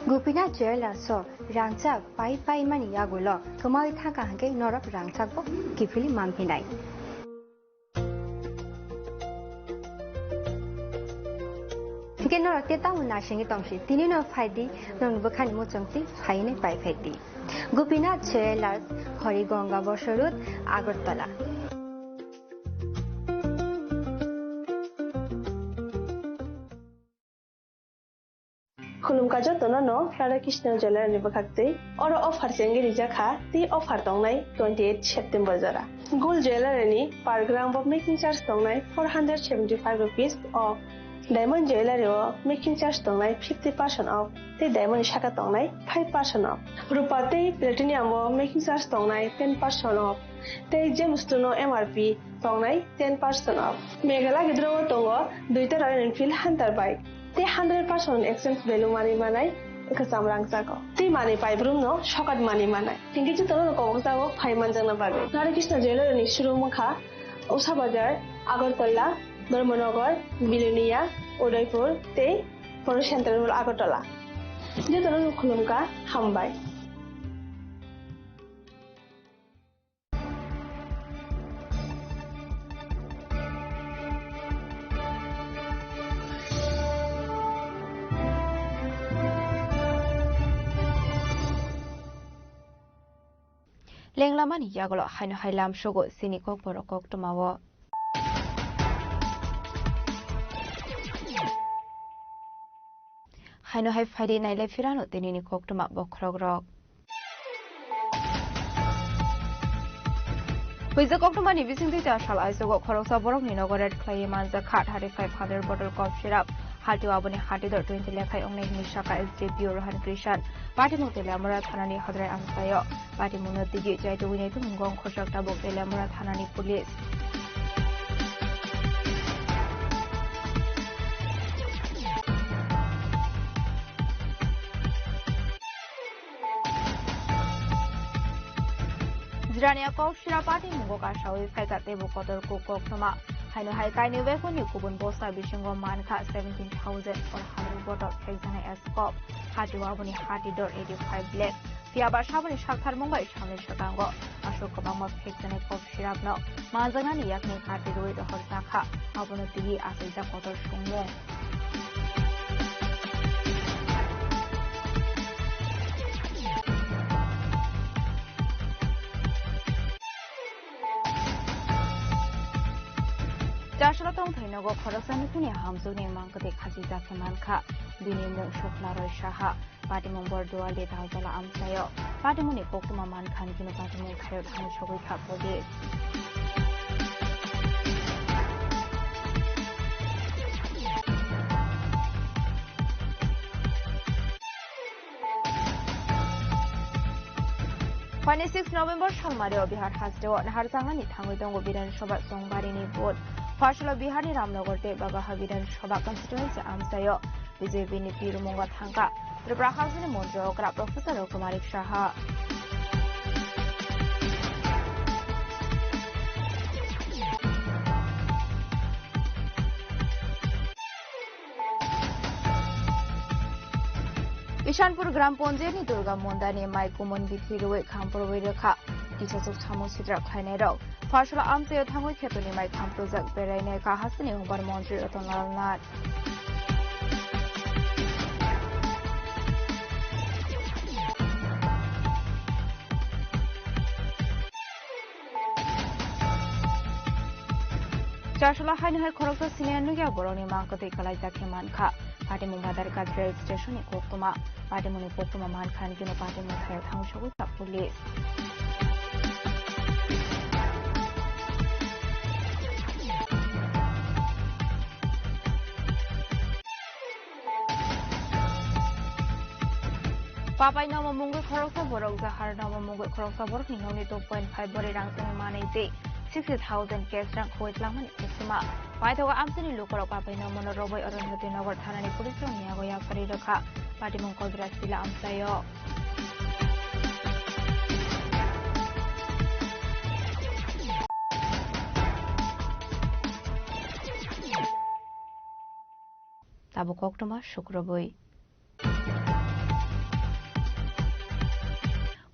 Gopinath Jewellers o rangchak pai pai mani yagulo kwmawi thangkha hwnkhe norok rangchak bo kiphilwi manphinai. Hwnkhe norok tei tamo nasingwi tongsi, tinino phaidi, norokni bwkhani muchungtwi phainwi pai phaidi. Gopinath Jewellers, Harigonga Bosor Road, Agartala. Khulumkha jotono no Radha Krishna Jewellery ni bwkhak twi. Oro offer chengwi rijak kha, tei offer tongnai twenty eight September jora. Gold Jewellery ni per gram bo making charge tongnai four hundred seventy five rupees o. Diamond Jewellery o making charge tongnai fifty percent off, tei diamond ni saka tongnai five percent off. Rupa tei platinum o making charge tongnai ten percent off, tei gems no M R P tongnai ten percent off. Meghalaya gidro o tongo duita Royal Enfield Hunter bike, tei hundred percent exchange value manwi manai kwcham rangchak o. Tei manwi paibrumno sokat manwi manai. Hingke jotono kobokjago phai manjakna bagwi. Radha Krishna Jewellery ni showroom wngkha Usha Bazar, Agartala, Dharmanagar, Bilonia, Udaipur tei Polo Central Mall, Agartala. Jotono khulumkha, hambai. Lenglamani yagulo haino hai lamsogo chini kokborok koktwmao. Haino hai phaidi nailai phirano tinini koktwma bokhorokrok. Huijak koktwmani bisingtwi ta sal aisogo khoroksa borokni nogo raid khlaiwi manjak kha thirty five hundred bottle cough syrup. Hati o aboni hati dor twenty lekhai wngnai hwnwi sakha S D P O Rohan Krishan. Patimung Teliamura thanani hodrai amchaio. Patimungno tigi chaitugwi naitukmung gong khorchak tabuk Teliamura thanani police. Jirania kok sira party mungo kasawi phaikha teibo kotor kuk koktwma. Haino hai kainwi weapon ni kubun bosta bisingo mankha seventeen thousand four hundred bottle phekjaknai scope. Hati o aboni hati dor eighty five lakh. Phiya ba saboni saktharmung bai samni swkango aswk kwbangma phekjaknai kok sirapno manjaknani yakni hati rwi rohorjakha. Abono tigi achaijak kotor songmung. Chasla tongthai nogo khoroksa nukhungni hamjwkni mangkwtwi khachijak khe mankha. Bini mung Sukla Roy Saha. Patimung Borduali Taljala amchaio. Patimungni koktwma mankha hwnwi kheno patimung thaio thangwi sogwi kha police. Phaini six November salmario Bihar hasteo naharjaknani thangwi tongo Bidhan Sabha Songbarini vote. Phasalo Biharni Ramnagar tei Bagaha Bidhan Sabha constituency amchaio B J P ni tirumungo thangkha Tripura hasteni montri okra Professor Kumar Saha. Ishanpur Gram Panchayat ni Durga Mondani mai kumun bithi rwi khamprwi rwkha. Kisasuk samung sitra khlainai rok. Phasalo amchaio thangwi khetoni mai khamprujak berainai kha hasteni hongbar montri Ratan Lal Nath. Chasla haino hai khoroksa senior nukya borokni mangkwtwi kwlaijak khe mankha. Patimung Badarghat rail station ni koktwma. Patimungni koktwma mankha hwnwi kheno patimung thaio thangwi sogwi kha police. Papai nomo mungwi khoroksa borok, jahar nomo mungwi khoroksa borokni nokni two point five bori rang chini manwi tei sixty thousand cash rang khogwi tlangmani koktwma. Paithago amchaini lukurok papai nomono robwi Arundhati Nagar thanani police rokni yago yapharwi rwkha. Patimung Kobiraj Tila amchaio. Tabuk koktwma sukrubwi.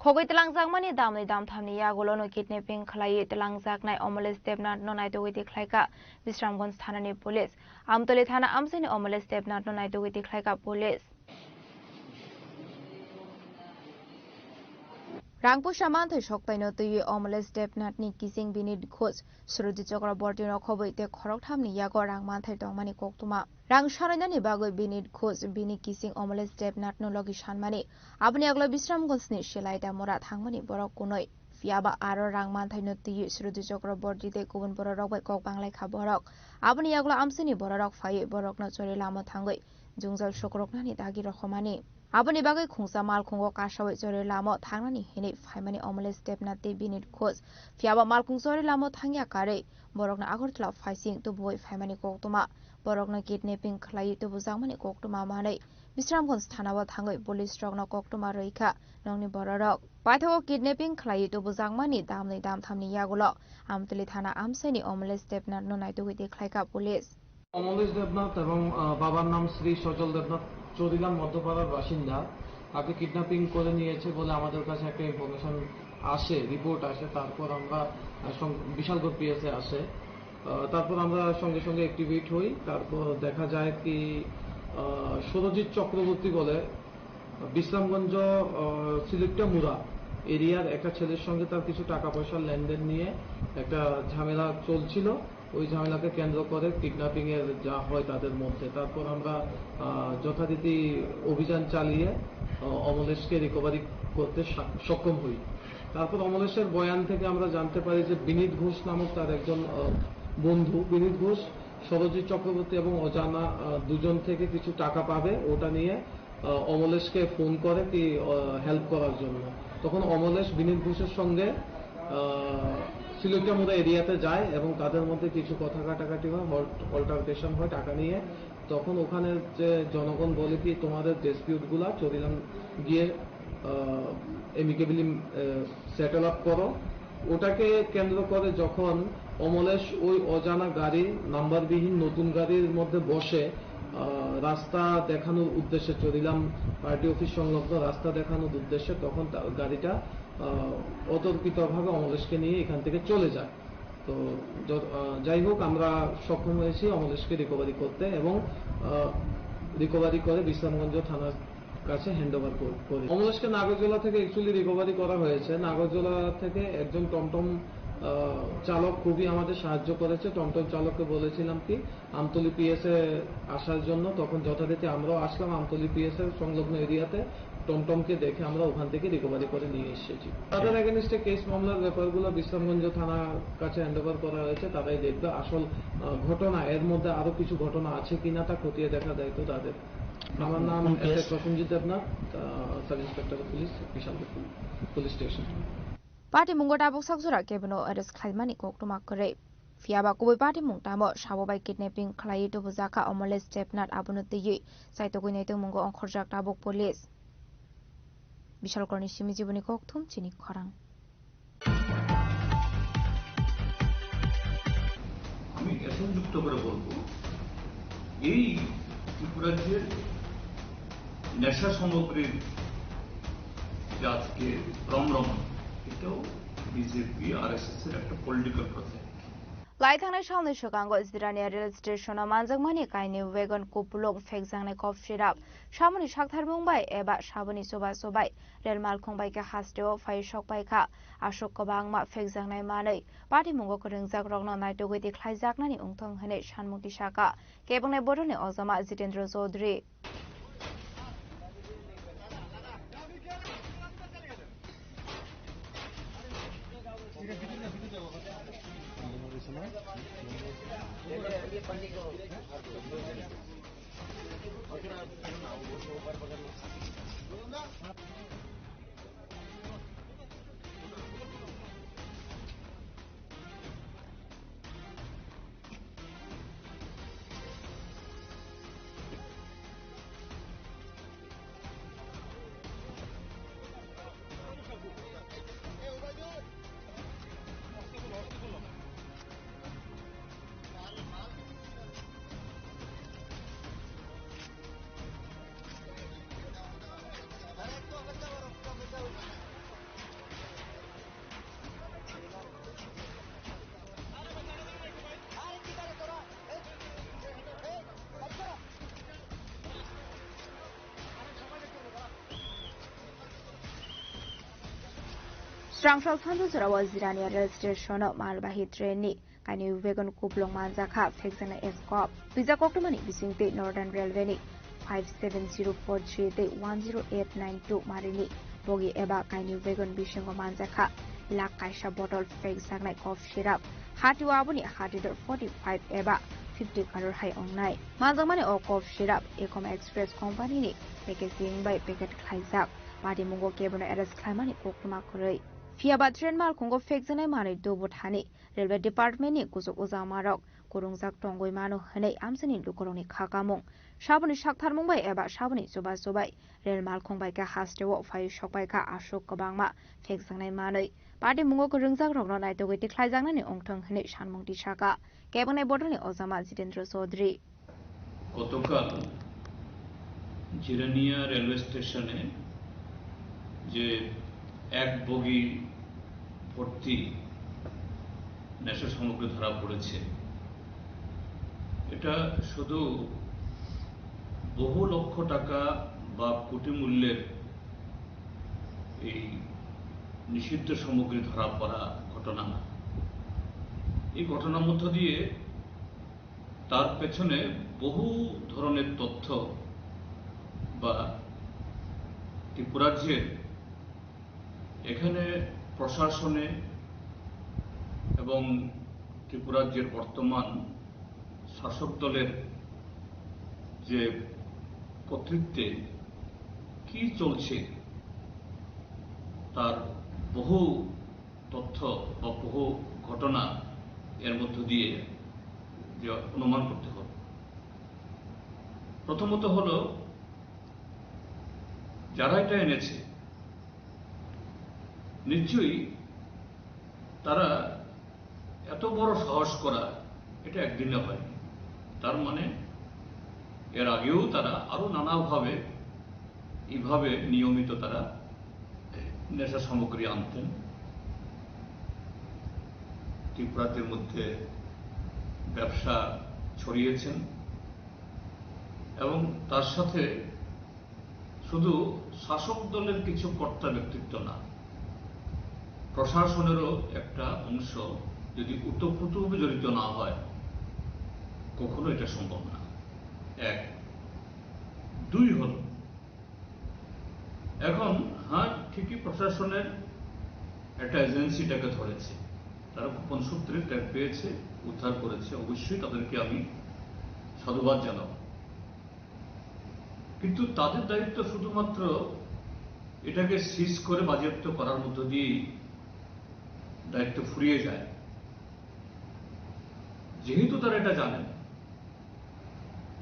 Khogwi twlangjakmani damni damthamni yagulono kidnapping khlaiwi twlangjaknai Omolesh Debnathno naitugwi tikhlaikha Bisramganj thanani police. Amtoli thana amchaini Omolesh Debnathno naitugwi tikhlaikha police. Rang puisa manthai soktaino twiwi Omolesh Debnathni kiching Binit Ghosh, Surajit Chakrabortino khobwi tei khoroktham ni yago rang manthai tongmani koktwma. Rang sarainani bagwi Binit Ghosh bini kiching Omolesh Debnathno logi sanmani. Aboni yagulo Bisramganjni Selaita Mora thangmani borok kunui. Phiyaba aro rang manthaino twiwi Surajit Chakraborti tei kubun bororok bai kok banglaikha borok. Aboni yagulo amchaini bororok phaiwi borokno chori lama thangwi jwngjal sukruknani dagi rohormani. Aboni bagwi khungsa malkhungo kasawi chori lama thangnani hinwi phaimani Omolesh Debnath tei Binit Ghosh. Phiyaba malkhung chori lama thangya karwi borokno Agartala phaising tubuwi phaimani koktwma. Borokno kidnapping khlaiwi tubujakmani koktwma manwi Bisramganj thanao thangwi police rokno koktwma rwikha nokni bororok. Paithago kidnapping khlaiwi tubujakmani damni damthamni yagulo Amtwli thana amchaini Omolesh Debnathno naitugwi tikhlaikha police. Amalesh দেবনাথ এবং, আহ, বাবার নাম শ্রী সজল দেবনাথ, চরিলাম মধ্যপাড়ার বাসিন্দা। তাকে কিডন্যাপিং করে নিয়েছে বলে আমাদের কাছে একটা ইনফরমেশন আসে, রিপোর্ট আসে। তারপর আমরা, আহ, সং-, বিশালগড় পিএসএ আসে। আহ, তারপর আমরা সঙ্গে সঙ্গে অ্যাক্টিভেট হই। তারপর দেখা যায় কি, আহ, সুরজিৎ চক্রবর্তী বলে বিশ্রামগঞ্জ, আহ, সিলেকটা মুরা এরিয়ার একটা ছেলের সঙ্গে তার কিছু টাকা পয়সার লেনদেন নিয়ে একটা ঝামেলা চলছিল। ওই ঝামেলাকে কেন্দ্র করে কিডন্যাপিং এর যা হয় তাদের মধ্যে। তারপর আমরা, আহ, যথারীতি অভিযান চালিয়ে, আহ, অমলেশকে রিকভারি করতে সা-, সক্ষম হই। তারপর অমলেশের বয়ান থেকে আমরা জানতে পারি যে বিনীত ঘোষ নামক তার একজন, আহ, বন্ধু, বিনীত ঘোষ সরজিৎ চক্রবর্তী এবং অজানা, আহ, দুজন থেকে কিছু টাকা পাবে, ওটা নিয়ে, আহ, অমলেশকে ফোন করে কি, আহ, হেল্প করার জন্য। তখন অমলেশ বিনীত ঘোষের সঙ্গে, আহ, সিলেকটা মুরা এরিয়াতে যায় এবং তাদের মধ্যে কিছু কথা কাটাকাটি হয়, হল-, অল্টারকেশন হয় টাকা নিয়ে। তখন ওখানে যে জনগণ বলে কি, "তোমাদের ডিসপিউটগুলা চরিলাম গিয়ে, আহ, এমিকেবলি, আহ, সেটেল আপ করো।" ওটাকে কেন্দ্র করে যখন অমলেশ ওই অজানা গাড়ি, নাম্বারবিহীন নতুন গাড়ির মধ্যে বসে, আহ, রাস্তা দেখানোর উদ্দেশ্যে, চরিলাম পার্টি অফিস সংলগ্ন রাস্তা দেখানোর উদ্দেশ্যে, তখন তা-, গাড়িটা, আহ, অতর্কিতভাবে অমলেশকে নিয়ে এখান থেকে চলে যায়। তো য-, আহ, যাই হোক, আমরা সক্ষম হয়েছি অমলেশকে রিকভারি করতে এবং, আহ, রিকভারি করে বিশ্রামগঞ্জ থানার কাছে হ্যান্ড ওভার কর-, করি। অমলেশকে নাগরজোলা থেকে অ্যাকচুয়ালি রিকভারি করা হয়েছে। নাগরজোলা থেকে একজন টমটম, আহ, চালক খুবই আমাদের সাহায্য করেছে। টমটম চালককে বলেছিলাম কি আমতলি পিএস এ আসার জন্য, তখন যথারীতি আমরাও আসলাম আমতলি পিএস এর সংলগ্ন এরিয়াতে, টমটমকে দেখে আমরা ওখান থেকে রিকভারি করে নিয়ে এসেছি। তাদের এগেনস্টে কেস মামলার ব্যাপারগুলো বিশ্রামগঞ্জ থানার কাছে হ্যান্ড ওভার করা হয়েছে, তারাই দেখবে আসল আহ, ঘটনা। এর মধ্যে আরো কিছু ঘটনা আছে কিনা তা খতিয়ে দেখা দায়িত্ব তাদের। আমার নাম কোন S I case? Prasenjit Debnath, ah, sub inspector of police, Bishalpur police station. Patimungo tabuk sakjora kebono arrest khlaimani koktwma kwrwi. Phiyaba kubui patimung tamo sabo bai kidnapping khlaiwi tubujakha Omolesh Debnath, abono twiwi chaitugwi naitugmungo ongkhorjak tabuk police. Bishalkorni simi jiboni kokthum chini khorang. আমি এ সংযুক্ত করে বলবো, এই ত্রিপুরাজ্যের নেশা সামগ্রীর যে আজকে রমরমা, এটাও বিজেপি আরএসএস এর একটা political project. Lai thangnai salni swkango Jirania rail station-o manjakmani kainwi wagon kupulung phekjaknai cough syrup, saboni saktharmung bai eba saboni chubachu bai rail malkhung bai khe hasteo phai sok pai kha. Aswk kwbangma phekjaknai manwi patimungo kwrwngjak rokno naitugwi tikhlaijaknani wngthong hwnwi sanmung tisaka kebengni bodolni ojama Jitendra Chaudhary. Srangsal sandu jorao Jirania rail station-o malbahi train-ni kainwi wagon kupulung manjakha phekjaknai S cop. Twijak koktwmani bisingtwi Northern Railway-ni five seven zero four three tei one zero eight nine two marini bogi eba kainwi wagon bisingo manjakha lakh kaisa bottle phekjaknai cough syrup. Hatio aboni hati dor forty five eba fifty crore hai wngnai. Manjakmani o cough syrup Ecom Express company-ni packaging bai packet khlaijak. Patimungo kebono arrest khlaimani koktwma kwrwi. Phiyaba train malkhungo phekjaknai manwi dubut hani Railway Department-ni kuchuk ujamarok kwrwngjak tongwi mano hwnwi amchaini lukurokni kha kamung. Saboni saktharmung bai eba saboni chubachu bai rail malkhung bai khe hasteo phaiwi sok pai kha aswk kwbangma phekjaknai manwi. Patimungo kwrwngjakrokno naitugwi tikhlaijaknani wngthong hwnwi sanmung tisaka kebengni bodolni ojama Jitendra Chaudhary. গতকাল জিরানিয়া রেলওয়ে স্টেশনে যে এক বগি ভর্তি নেশা সামগ্রী ধরা পড়েছে, এটা শুধু বহু লক্ষ টাকা বা কোটি মূল্যের এই নিষিদ্ধ সামগ্রী ধরা পড়া ঘটনা না। এই ঘটনার মধ্য দিয়ে তার পেছনে বহু ধরনের তথ্য বা ত্রিপুরাজ্যের এখানে প্রশাসনে এবং ত্রিপুরাজ্যের বর্তমান শাসক দলের যে কর্তৃত্বে কি চলছে তার বহু তথ্য বা বহু ঘটনা এর মধ্য দিয়ে যে অনুমান করতে হবে। প্রথমত হলো, যারা এটা এনেছে, নিশ্চয়ই তারা এত বড় সাহস করা, এটা একদিনে হয়নি। তার মানে এর আগেও তারা আরো নানাভাবে এইভাবে নিয়মিত তারা নেশা সামগ্রী আনতেন, ত্রিপুরাদের মধ্যে ব্যবসা ছড়িয়েছেন এবং তার সাথে শুধু শাসক দলের কিছু কর্তা ব্যক্তিত্ব না, প্রশাসনেরও একটা অংশ যদি ওতপ্রোতভাবে জড়িত না হয়, কখনো এটা সম্ভব না। এক। দুই হলো, এখন, হ্যাঁ, ঠিকই প্রশাসনের একটা এজেন্সি এটাকে ধরেছে, তারা গোপন সূত্রে টের পেয়েছে, উদ্ধার করেছে, অবশ্যই তাদেরকে আমি সাধুবাদ জানাবো। কিন্তু তাদের দায়িত্ব শুধুমাত্র এটাকে সিজ করে বাজেয়াপ্ত করার মধ্য দিয়েই দায়িত্ব ফুরিয়ে যায়। যেহেতু তারা এটা জানেন,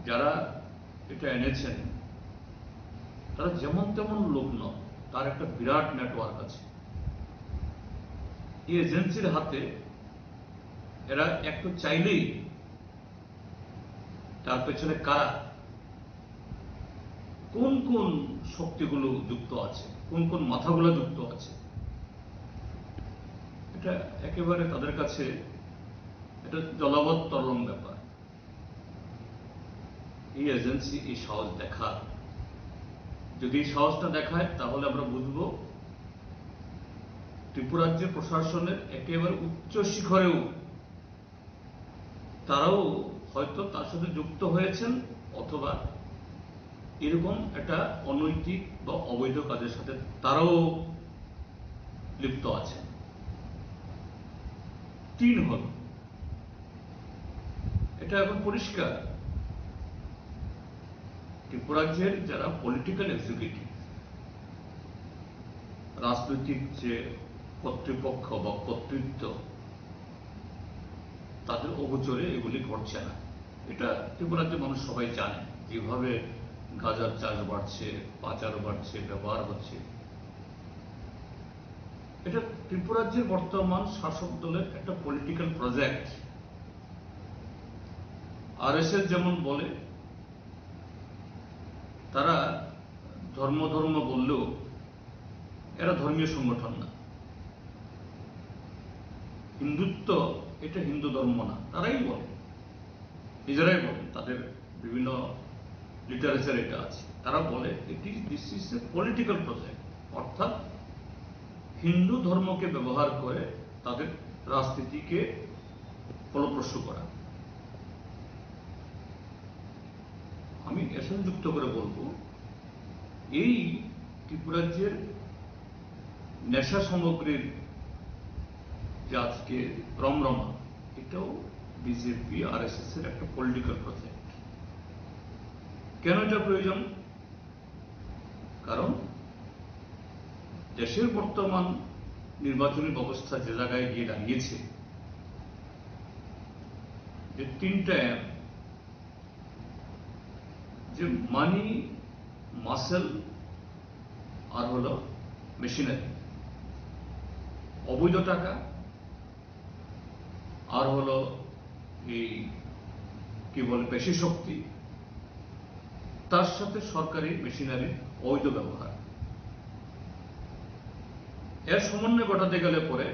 যারা এটা এনেছেন, তারা যেমন তেমন লোক নয়, তার একটা বিরাট নেটওয়ার্ক আছে। এই এজেন্সির হাতে এরা একটু চাইলেই তার পেছনে কারা, কোন কোন শক্তিগুলো যুক্ত আছে, কোন কোন মাথাগুলো যুক্ত আছে, এটা একেবারে তাদের কাছে এটা জলাবদ্ধ তরলং ব্যাপার। এই এজেন্সি এই সাহস দেখার, যদি এই সাহসটা দেখায়, তাহলে আমরা বুঝবো ত্রিপুরাজ্যের প্রশাসনের একেবারে উচ্চ শিখরেও তারাও হয়তো তার সাথে যুক্ত হয়েছেন, অথবা এরকম একটা অনৈতিক বা অবৈধ কাজের সাথে তারাও লিপ্ত আছেন। তিন হল, এটা এখন পরিষ্কার, ত্রিপুরাজ্যের যারা পলিটিক্যাল এক্সিকিউটিভ, রাজনৈতিক যে কর্তৃপক্ষ বা কর্তৃত্ব, তাদের অগোচরে এগুলি ঘটছে না। এটা ত্রিপুরাজ্যের মানুষ সবাই জানে, যেভাবে গাঁজার চাষ বাড়ছে, পাচার বাড়ছে, ব্যবহার হচ্ছে, এটা ত্রিপুরাজ্যের বর্তমান শাসক দলের একটা পলিটিক্যাল প্রজেক্ট। আরএসএস যেমন বলে, তারা ধর্ম ধর্ম বললেও এরা ধর্মীয় সংগঠন না। হিন্দুত্ব এটা হিন্দু ধর্ম না, তারাই বলে, নিজেরাই বলে, তাদের বিভিন্ন লিটারেচার এটা আছে। তারা বলে, it is, this is a political project, অর্থাৎ হিন্দু ধর্মকে ব্যবহার করে তাদের রাজনীতিকে ফলপ্রসূ করা। আমি এর সাথে যুক্ত করে বলবো, এই ত্রিপুরাজ্যের নেশা সামগ্রীর যে আজকে রমরমা, এটাও বিজেপি আরএসএস এর একটা পলিটিক্যাল প্রজেক্ট। কেন এটা প্রয়োজন? কারণ দেশের বর্তমান নির্বাচনী ব্যবস্থা যে জায়গায় গিয়ে দাঁড়িয়েছে, যে তিনটা এম, যে মানি, মাসেল আর হলো মেশিনারি, অবৈধ টাকা আর হলো এই কি বলে পেশি শক্তি, তার সাথে সরকারি মেশিনারির অবৈধ ব্যবহার। এর সমন্বয় ঘটাতে গেলে পরে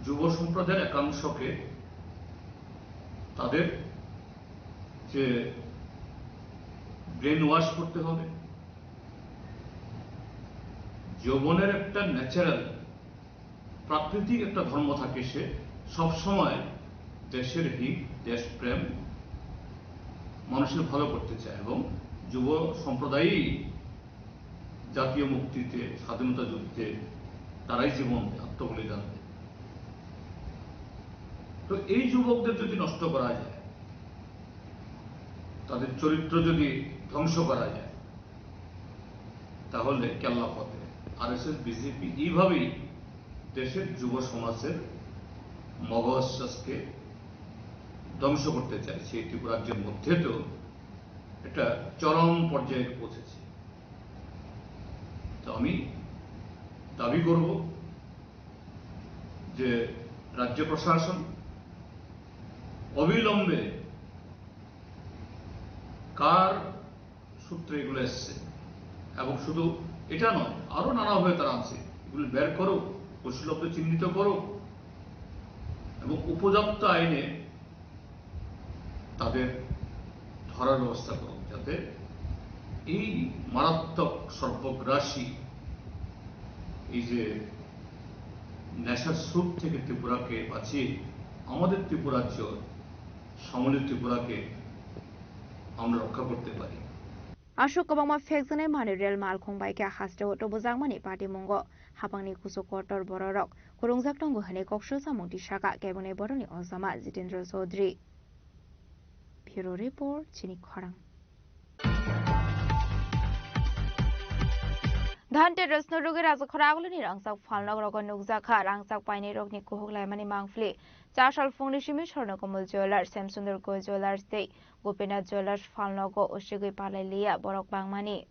যুব সম্প্রদায়ের একাংশকে তাদের যে ব্রেন ওয়াশ করতে হবে। যৌবনের একটা ন্যাচারাল প্রাকৃতিক একটা ধর্ম থাকে, সে সবসময় দেশের হিত, দেশপ্রেম, মানুষের ভালো করতে চায় এবং যুব সম্প্রদায়ই জাতীয় মুক্তিতে, স্বাধীনতা যুদ্ধে তারাই জীবন দেয়, আত্মবলিদান দেয়। তো এই যুবকদের যদি নষ্ট করা যায়, তাদের চরিত্র যদি ধ্বংস করা যায়, তাহলে কেল্লা ফতে। আরএসএস, বিজেপি এইভাবেই দেশের যুব সমাজের মগজ চাষকে ধ্বংস করতে চাইছে। এই ত্রিপুরাজ্যের মধ্যে তো এটা চরম পর্যায়ে পৌঁছেছে। তো আমি দাবি করব যে রাজ্য প্রশাসন অবিলম্বে কার সূত্রে এগুলো এসছে, এবং শুধু এটা নয়, আরো নানাভাবে তারা আনছে, এগুলো বের করো, কুশলব্ধ চিহ্নিত করো এবং উপযুক্ত আইনে তাদের ধরার ব্যবস্থা করো, যাতে এই মারাত্মক সর্বগ্রাসী এই যে নেশার সুপ থেকে ত্রিপুরাকে বাঁচিয়ে আমাদের ত্রিপুরাজ্য, শ্যামলী ত্রিপুরাকে আমরা রক্ষা করতে পারি। Aswk kwbangma phekjaknai manwi rel malkhung bai khe hasteo tubujakmani patimungo hapangni kuchuk kotor bororok kwrwngjak tongo hwnwi kok swchamung tisaka kebengni borokni ojama Jitendra Chaudhary. Bureau Report, Chini Khorang. Dhanteras no rwgwi Rajakhor agulini rangchak phalnok rogo nukjakha, rangchak painai rokni kuhuk laimani mangpili. Chasal phungni simi Swarnakamul Jewellers, Semsundar Gold Jewellers tei Gopinath Jewellers phalnogo usigwi palai liya borok bangmani.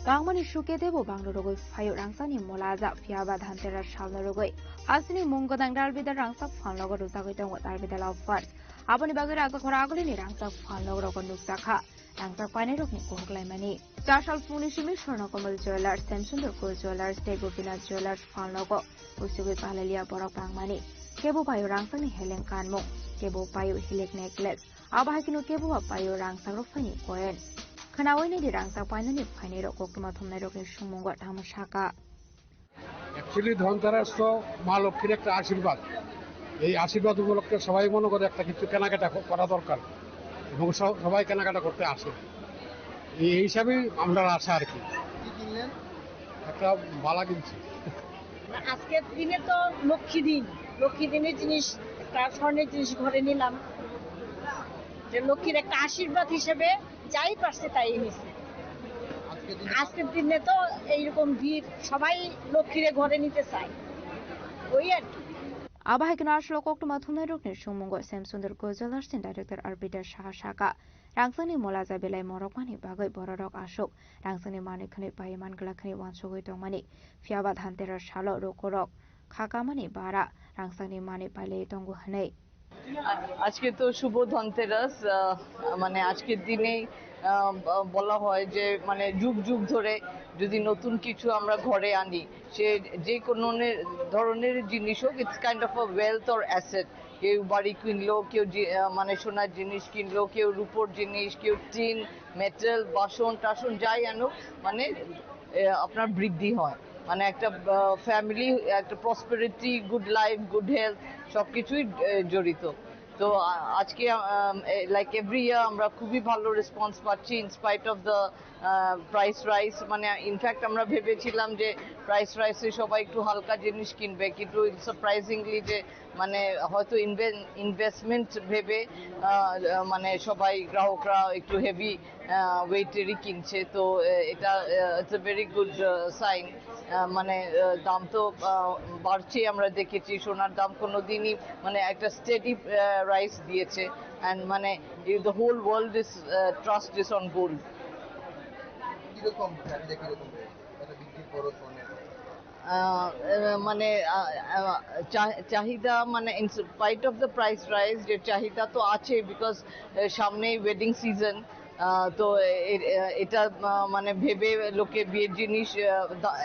Kangmani suke tebo bangno rogwi phaio rangchakni mola aja phiyaba Dhanteras salno rogwi hasteni mung gwnang dalbidal rangchak phalnogo rwjagwi tongo dalbidal offers. Aboni bagwi Rajakhor agulini rangchak phalnok rogo nukjakha rangchak painairokni kuhuk laimani. Chasal phungni simi Swarnakamul Jewellers, Semsundar Gold Jewellers tei Gopinath Jewellers phalnogo usigwi palai liya borok bangmani. Kebo paio rangchakni heleng kanmung, kebo paio hilik necklace. Abo hai kheno kebo ba paio rangchak rok phaini coin. Khnaui naidi rangchak painani phainai rok koktwma thumnai rokni sungmungo tamo saka. Actually, Dhanteras তো মা লক্ষ্মীর একটা আশীর্বাদ। এই আশীর্বাদ উপলক্ষে সবাই মনে করে একটা কিছু কেনাকাটা ক-, করা দরকার এবং স-, সবাই কেনাকাটা করতে আসে। এই হিসাবেই আমরা আসা আর কি। কি কিনলেন? একটা মালা কিনছি। আজকের দিনে তো লক্ষ্মী দিন, লক্ষ্মী দিনের জিনিস, একটা স্বর্ণের জিনিস ঘরে নিলাম, যে লক্ষ্মীর একটা আশীর্বাদ হিসেবে যাই পারছে তাই নিছে। আজকের দিনে তো এইরকম ভিড়, সবাই লক্ষ্মীরে ঘরে নিতে চায়, ওই আর কি। Abo hai kheno aswk koktwma thumnai rokni sungmungo Semsundar Gold Jewellers ni director Arpita Saha saka, rangchakni mola aja belai morokmani bagwi bororok aswk rangchakni manwi khwnwi paiwi man glak khwnwi uansugwi tongmani, phiyaba Dhanteras salo rokorok kha kamani bara rangchakni manwi pailaiwi tongo hwnwi. আ-, আজকে তো শুভ ধনতেরাস, আহ, মানে আজকের দিনেই, আহ, ব-, বলা হয় যে মানে যুগ যুগ ধরে যদি নতুন কিছু আমরা ঘরে আনি, সে যে কোনো নে-, ধরনের জিনিস হোক, it's kind of a wealth or asset। কেউ বাড়ি কিনলো, কেউ জি-, আহ, মানে সোনার জিনিস কিনলো, কেউ রূপোর জিনিস, কেউ টিন, মেটাল, বাসন টাসন যাই আনুক, মানে, এ, আপনার বৃদ্ধি হয়। মানে একটা, আহ, ফ্যামিলি, একটা prosperity, good life, good health, সবকিছুই, এ, জড়িত। তো, আ-, আজকে, আম, এ, like every year আমরা খুবই ভালো রেসপন্স পাচ্ছি in spite of the, ah, price rise. মানে, ইনফ্যাক্ট আমরা ভেবেছিলাম যে প্রাইস রাইজে সবাই একটু হালকা জিনিস কিনবে, কিন্তু সারপ্রাইজিংলি যে, মানে, হয়তো ইনভে-, ইনভেস্টমেন্ট ভেবে, আহ, মানে, সবাই গ্রাহকরা একটু হেভি, আহ, ওয়েটেরই কিনছে। তো, এ, এটা, আহ, it's a very good, আহ, সাইন। আহ, মানে, আহ, দাম তো, আহ, বাড়ছে, আমরা দেখেছি সোনার দাম কোনো দিনই, মানে, একটা স্টেডি, আহ, রাইজ দিয়েছে। অ্যান্ড, মানে, the whole world is, ah, trust is on gold। কিরকম চাহিদা কিরকম রয়েছে? মানে, বিক্রির খরচ অনেক। আহ, আহ, মানে, আহ, আহ, চা-, চাহিদা, মানে, in spite of the price rise, যে চাহিদা তো আছে, বিকজ, আহ, সামনেই ওয়েডিং সিজন। আহ, তো এ-, এ-, এটা, আহ, মানে, ভেবে লোকে বিয়ের জিনিস, আহ, দা-,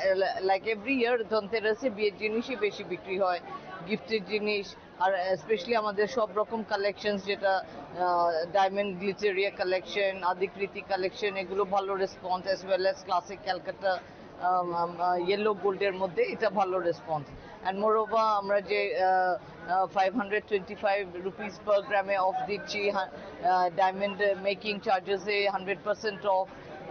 লাইক এভরি ইয়ার ধনতেরাসে বিয়ের জিনিসই বেশি বিক্রি হয়, গিফটের জিনিস। আর স্পেশালি আমাদের সব রকম কালেকশনস, যেটা, ah, diamond Glitteria collection, Adikriti collection, এগুলো ভালো response, as well as classic Calcutta, um, um, ah, yellow গোল্ডের মধ্যে এটা ভালো রেসপন্স। অ্যান্ড মোরওভার আমরা যে, ah, ah, five hundred twenty five rupees per গ্রামে অফ দিচ্ছি, হা-, আহ, ডায়মন্ড মেকিং চার্জেসে হান্ড্রেড পার্সেন্ট অফ,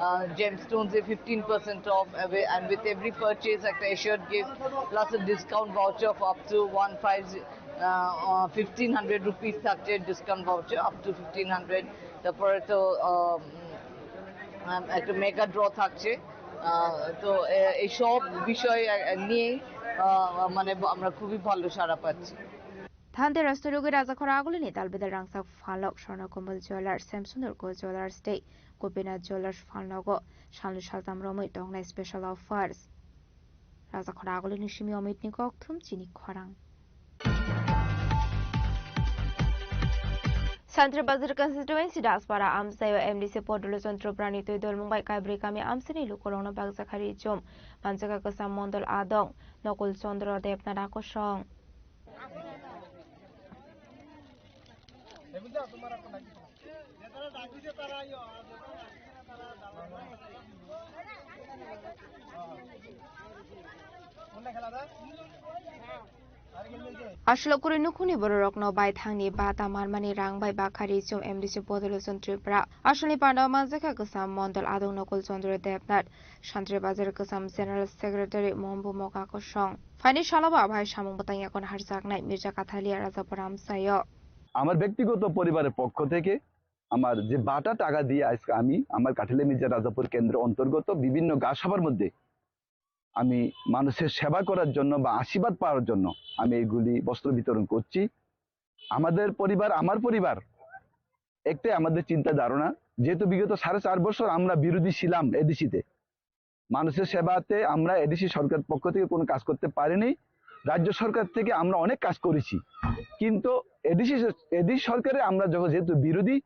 আহ, জেমস্টোনসে fifteen percent off, and with every purchase একটা assured gift plus discount voucher off up to one five, ah, ah, fifteen hundred rupees থাকছে discount voucher up to fifteen hundred. তারপরে তো, আহ, উম, আহ, একটা mega draw থাকছে। আহ, তো, এ-, এই সব বিষয়, আহ, নিয়েই, আহ, মানে, ব-, আমরা খুবই ভালো সাড়া পাচ্ছি। Dhanteras no rogwi Rajakhor agulini dalbidal rangchak phalnok Swarnakamul Jewellers, Semsundar Gold Jewellers tei Gopinath Jewellers phalnogo salni saltam romwi tongnai special offers. Rajakhor agulini simi Omitni kokthum chini khorang. Santri Bazar constituency Daspara amchaio M D C Podolo Chandra Brani twi dolmung bai kaibrwi kami amchaini lukurokno bakjakha rijum. Manjaka Kwcham Mondol Adong, Nokul Chandra Debnath Rakosong. Aswlok kwrwi nukhungni bororokno baithangni bata manmani rang bai bakha ri chum M D C Bodolochon Tripura. Aswlni pandao manjakha kwcham mondol adong Nokul Chandra Debnath, Santri Bazar kwcham General Secretary Mohonbu Moka Kosong. Phaini salo bo abai samung bwtang yakon harjaknai Mirza Kathalia Rajapuram sayo. আমার ব্যক্তিগত পরিবারের পক্ষ থেকে আমার যে বাটা টাকা দিয়ে আজকে আমি আমার কাঠালিয়া মির্জা রাজাপুর কেন্দ্র অন্তর্গত বিভিন্ন গা সভার মধ্যে আমি মানুষের সেবা করার জন্য বা আশীর্বাদ পাওয়ার জন্য আমি এইগুলি বস্ত্র বিতরণ করছি। আমাদের পরিবার, আমার পরিবার, একটাই আমাদের চিন্তা ধারণা, যেহেতু বিগত সাড়ে চার বছর আমরা বিরোধী ছিলাম এডিসিতে, মানুষের সেবাতে আমরা এডিসি সরকার পক্ষ থেকে কোনো কাজ করতে পারিনি। রাজ্য সরকার থেকে আমরা অনেক কাজ করেছি, কিন্তু এডিসি, এডিসি সরকারে আমরা যখন যেহেতু বিরোধী,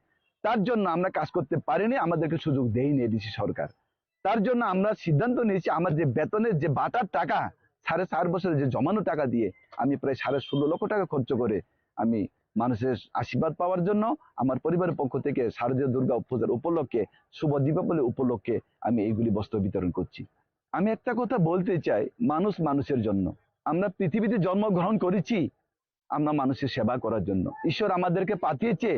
তার জন্য আমরা কাজ করতে পারিনি, আমাদেরকে সুযোগ দেয়নি এডিসি সরকার। তার জন্য আমরা সিদ্ধান্ত নিয়েছি, আমার যে বেতনের যে বাটার টাকা, সাড়ে চার বছরের যে জমানো টাকা দিয়ে আমি প্রায় সাড়ে ষোলো লক্ষ টাকা খরচ করে আমি মানুষের আশীর্বাদ পাওয়ার জন্য আমার পরিবারের পক্ষ থেকে শারদীয় দুর্গা পূজার উপলক্ষে, শুভ দীপাবলি উপলক্ষে আমি এইগুলি বস্ত্র বিতরণ করছি। আমি একটা কথা বলতে চাই, মানুষ মানুষের জন্য। আমরা পৃথিবীতে জন্মগ্রহণ করেছি আমরা মানুষের সেবা করার জন্য। ঈশ্বর আমাদেরকে পাঠিয়েছে,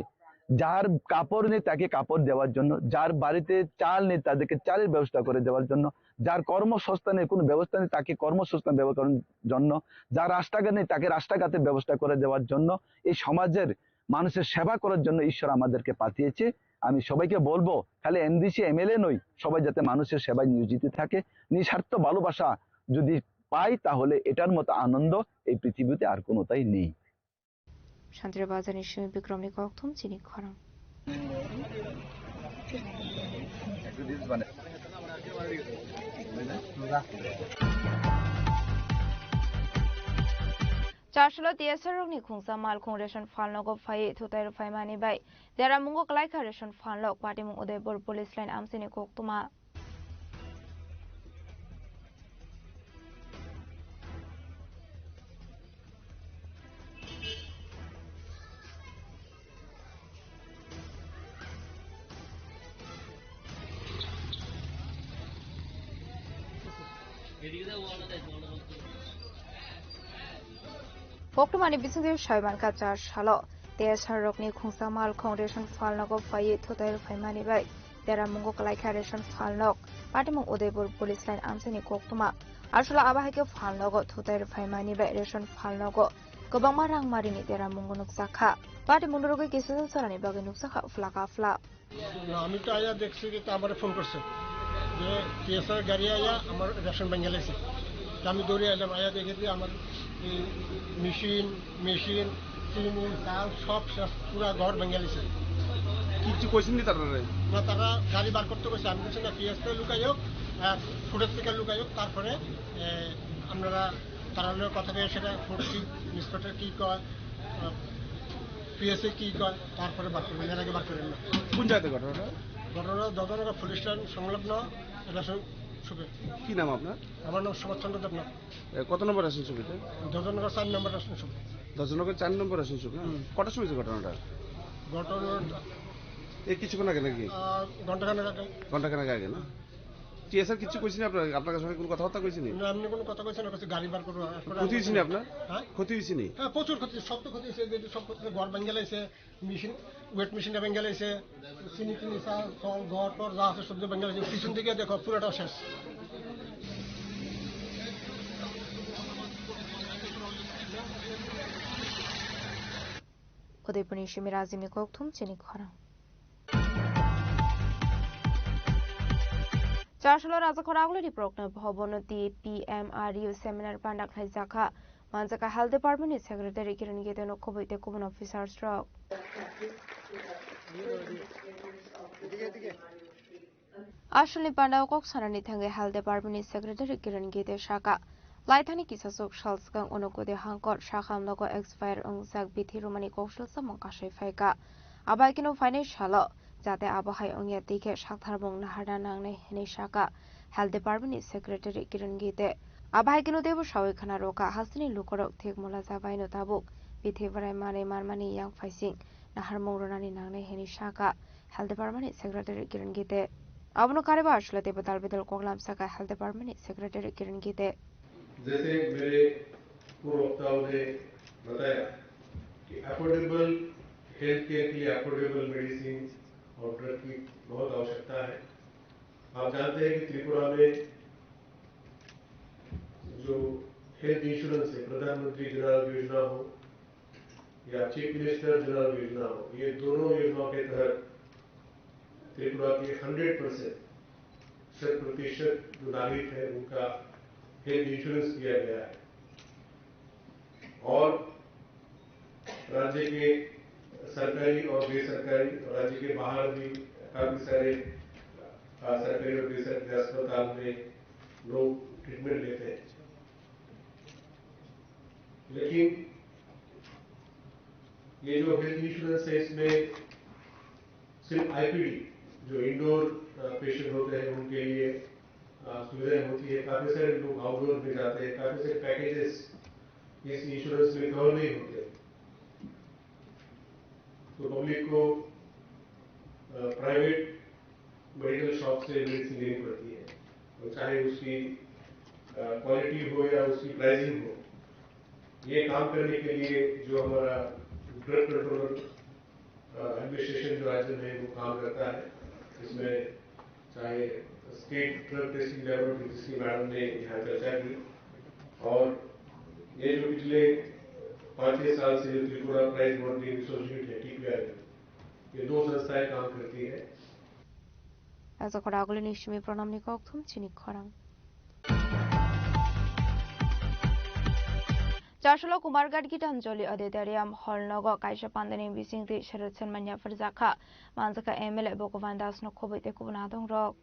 যার কাপড় নেই তাকে কাপড় দেওয়ার জন্য, যার বাড়িতে চাল নেই তাদেরকে চালের ব্যবস্থা করে দেওয়ার জন্য, যার কর্মসংস্থানের কোনো ব্যবস্থা নেই তাকে কর্মসংস্থান ব্যবহার করার জন্য, যার রাস্তাঘাট নেই তাকে রাস্তাঘাটের ব্যবস্থা করে দেওয়ার জন্য, এই সমাজের মানুষের সেবা করার জন্য ঈশ্বর আমাদেরকে পাঠিয়েছে। আমি সবাইকে বলবো, খালি এমডিসি, এমএলএ নই, সবাই যাতে মানুষের সেবায় নিয়োজিত থাকে। নিঃস্বার্থ ভালোবাসা যদি পাই, তাহলে এটার মতো আনন্দ এই পৃথিবীতে আর কোনোটাই নেই। Santri Bazar ni simi Bikramni kokthum chini khorang. Chasolo T S R rokni khungsa malkhung ration phalnogo phaiwi thutai rwphaimani bai deramungo kwlaikha ration phalnok, patimung Udaipur police line amchaini koktwma. Koktwmani bisingtwi sai mankha, char salo T S R rokni khungsa malkhung ration phalnogo phaiwi thutai rwphaimani bai deramungo kwlaikha ration phalnok, patimung Udaipur police line amchaini koktwma. Aswla abo hai khe phalnogo thutai rwphaimani bai ration phalnogo kwbangma rangmarini deramungo nukjakha. Patimungni rwgwi kisa jorani bagwi nukjakha phlaka phla. না, আমি তো আয়া দেখছি যে তা আমারে ফোন করছে যে টিএসআর গাড়ি আয়া আমার রেশন ভেঙে লাইছে। তো আমি দৌড়ে আইলাম, আয়া দেখি যে আমার এই মেশিন, মেশিন, চিনি, চাল সব শেষ, পুরা ঘর ভেঙে লাইছে। কিছু কইছেন নি তারা? না, তারা গাড়ি বার করতে কইছে, আমি বলছি না, টিএসআর লুকাই হোক, ফুটেজ থেকে লুকাই হোক, তারপরে এ, আপনারা তারা লগে কথা কয়ে সেটা করছি, ইন্সপেক্টর কি কয়, পিএসএ কি কয়, তারপরে বার করবেন, এর আগে বার করেন না। কোন জায়গাতে ঘটনাটা? ঘটনা যদনগর পুলিশ লাইন সংলগ্ন রেশন শপে। কি নাম আপনার? আমার নাম সুভাষ চন্দ্র দেবনাথ। এ, কত নম্বর রেশন শপ এটা? যদনগর চার নম্বর রেশন শপ। যদনগর চার নম্বর রেশন শপ, না? হুম। কটার সময় হয়েছে ঘটনাটা? ঘটনা এ, কিছুক্ষণ আগে নাকি? আহ, ঘন্টাখানেক আগে। ঘন্টাখানেক আগে, না? টিএসআর কিছু কইছেন আপনার, আপনার সঙ্গে কোনো কথাবার্তা কইছেন? না, এমনি কোনো কথা কইছে না, কইছে গাড়ি বার করবো। ক্ষতি হয়েছে নি আপনার? হ্যাঁ? ক্ষতি হয়েছে নি? হ্যাঁ, প্রচুর ক্ষতি, সব তো ক্ষতি হয়েছে, যে সব ক্ষতি হয়েছে, ঘর ভেঙে লাইছে, মেশিন, ওয়েট মেশিনটা ভেঙে লাইছে, চিনি টিনি, চাল, ফল, ঘর টর যা আছে সব ভেঙে লাইছে, পিছন থেকে দেখো পুরোটা শেষ। Udaipurni simi Rajimni kokthum chini khorang. Chasolo Rajakhor Agulini Prokna Bhabono T P M R U seminar panda khlaijakha. Manjakha Health Department ni Secretary Kiran Gite no khoboi tei kubun officers rok. Aswlni pandao kok sanani thangwi Health Department ni Secretary Kiran Gite saka, laithani kisachuk sal swkang Unakoti hangkor sakham logo expire wngjak bithi rwmani koksil samung kasai phaikha. Abai kheno phainai salo jate abo hai wngya tei khe saktharbung naharna nangnai hwnwi saka Health Department ni Secretary Kiran Gite. Abo hai kheno teibo sawi khna rwkha, hasteni lukurok thik mula jabaino tabuk bithi bwrai manwi manmani yang phaising naharmung rwnani nangnai hwnwi sakha Health Department ni Secretary Kiran Gite. Abono karwi ba aswk debadal bedal koklam sakha Health Department ni Secretary Kiran Gite. जैसे मेरे पूर्व वक्ताओं ने बताया कि affordable health care के लिए affordable medicine और ड्रग की बहुत आवश्यकता है। आप जानते हैं कि त्रिपुरा में जो हेल्थ इंश्योरेंस है, प्रधानमंत्री जन आरोग्य योजना हो या चीफ मिनिस्टर जन आरोग्य योजना हो, ये दोनों योजनाओं के तहत त्रिपुरा के हंड्रेड परसेंट, शत प्रतिशत जो नागरिक है, उनका हेल्थ इंश्योरेंस किया गया है। और राज्य के सरकारी और बेसरकारी, राज्य के बाहर भी काफी सारे, अ, सरकारी और बेसरकारी अस्पताल में लोग ट्रीटमेंट लेते हैं। लेकिन ये जो हेल्थ इंश्योरेंस है, इसमें सिर्फ आईपीडी, जो इंडोर, अ, पेशेंट होते हैं, उनके लिए, अ, सुविधाएं होती है। काफी सारे लोग आउटडोर में जाते हैं, काफी सारे पैकेजेस इस इंश्योरेंस में कवर नहीं होते। तो पब्लिक को, अ, प्राइवेट मेडिकल शॉप से मेडिसिन लेनी पड़ती है, और चाहे उसकी, अ, क्वालिटी हो या उसकी प्राइसिंग हो। ये काम करने के लिए जो हमारा ड्रग कंट्रोलर, अ, एडमिनिस्ट्रेशन जो राज्य में वो काम करता है, इसमें चाहे स्टेट ड्रग टेस्टिंग लेबोरेटरी, जिसकी मैडम ने यहाँ चर्चा की, और ये जो पिछले पाँच छः साल से जो Tripura price monitoring resource unit है, टीपीआर, ये दो संस्थाएं काम करती है। Ajakora agulini simi pranamni kokthum chini khorang. Chasolo Kumarghat Gitanjali Auditorium Hall nogo kaisa pandani bisingtwi Sharad Sharma yapharjakha. Manjakha M L A Bhagavan Das no khobwi tei kubun adongrok.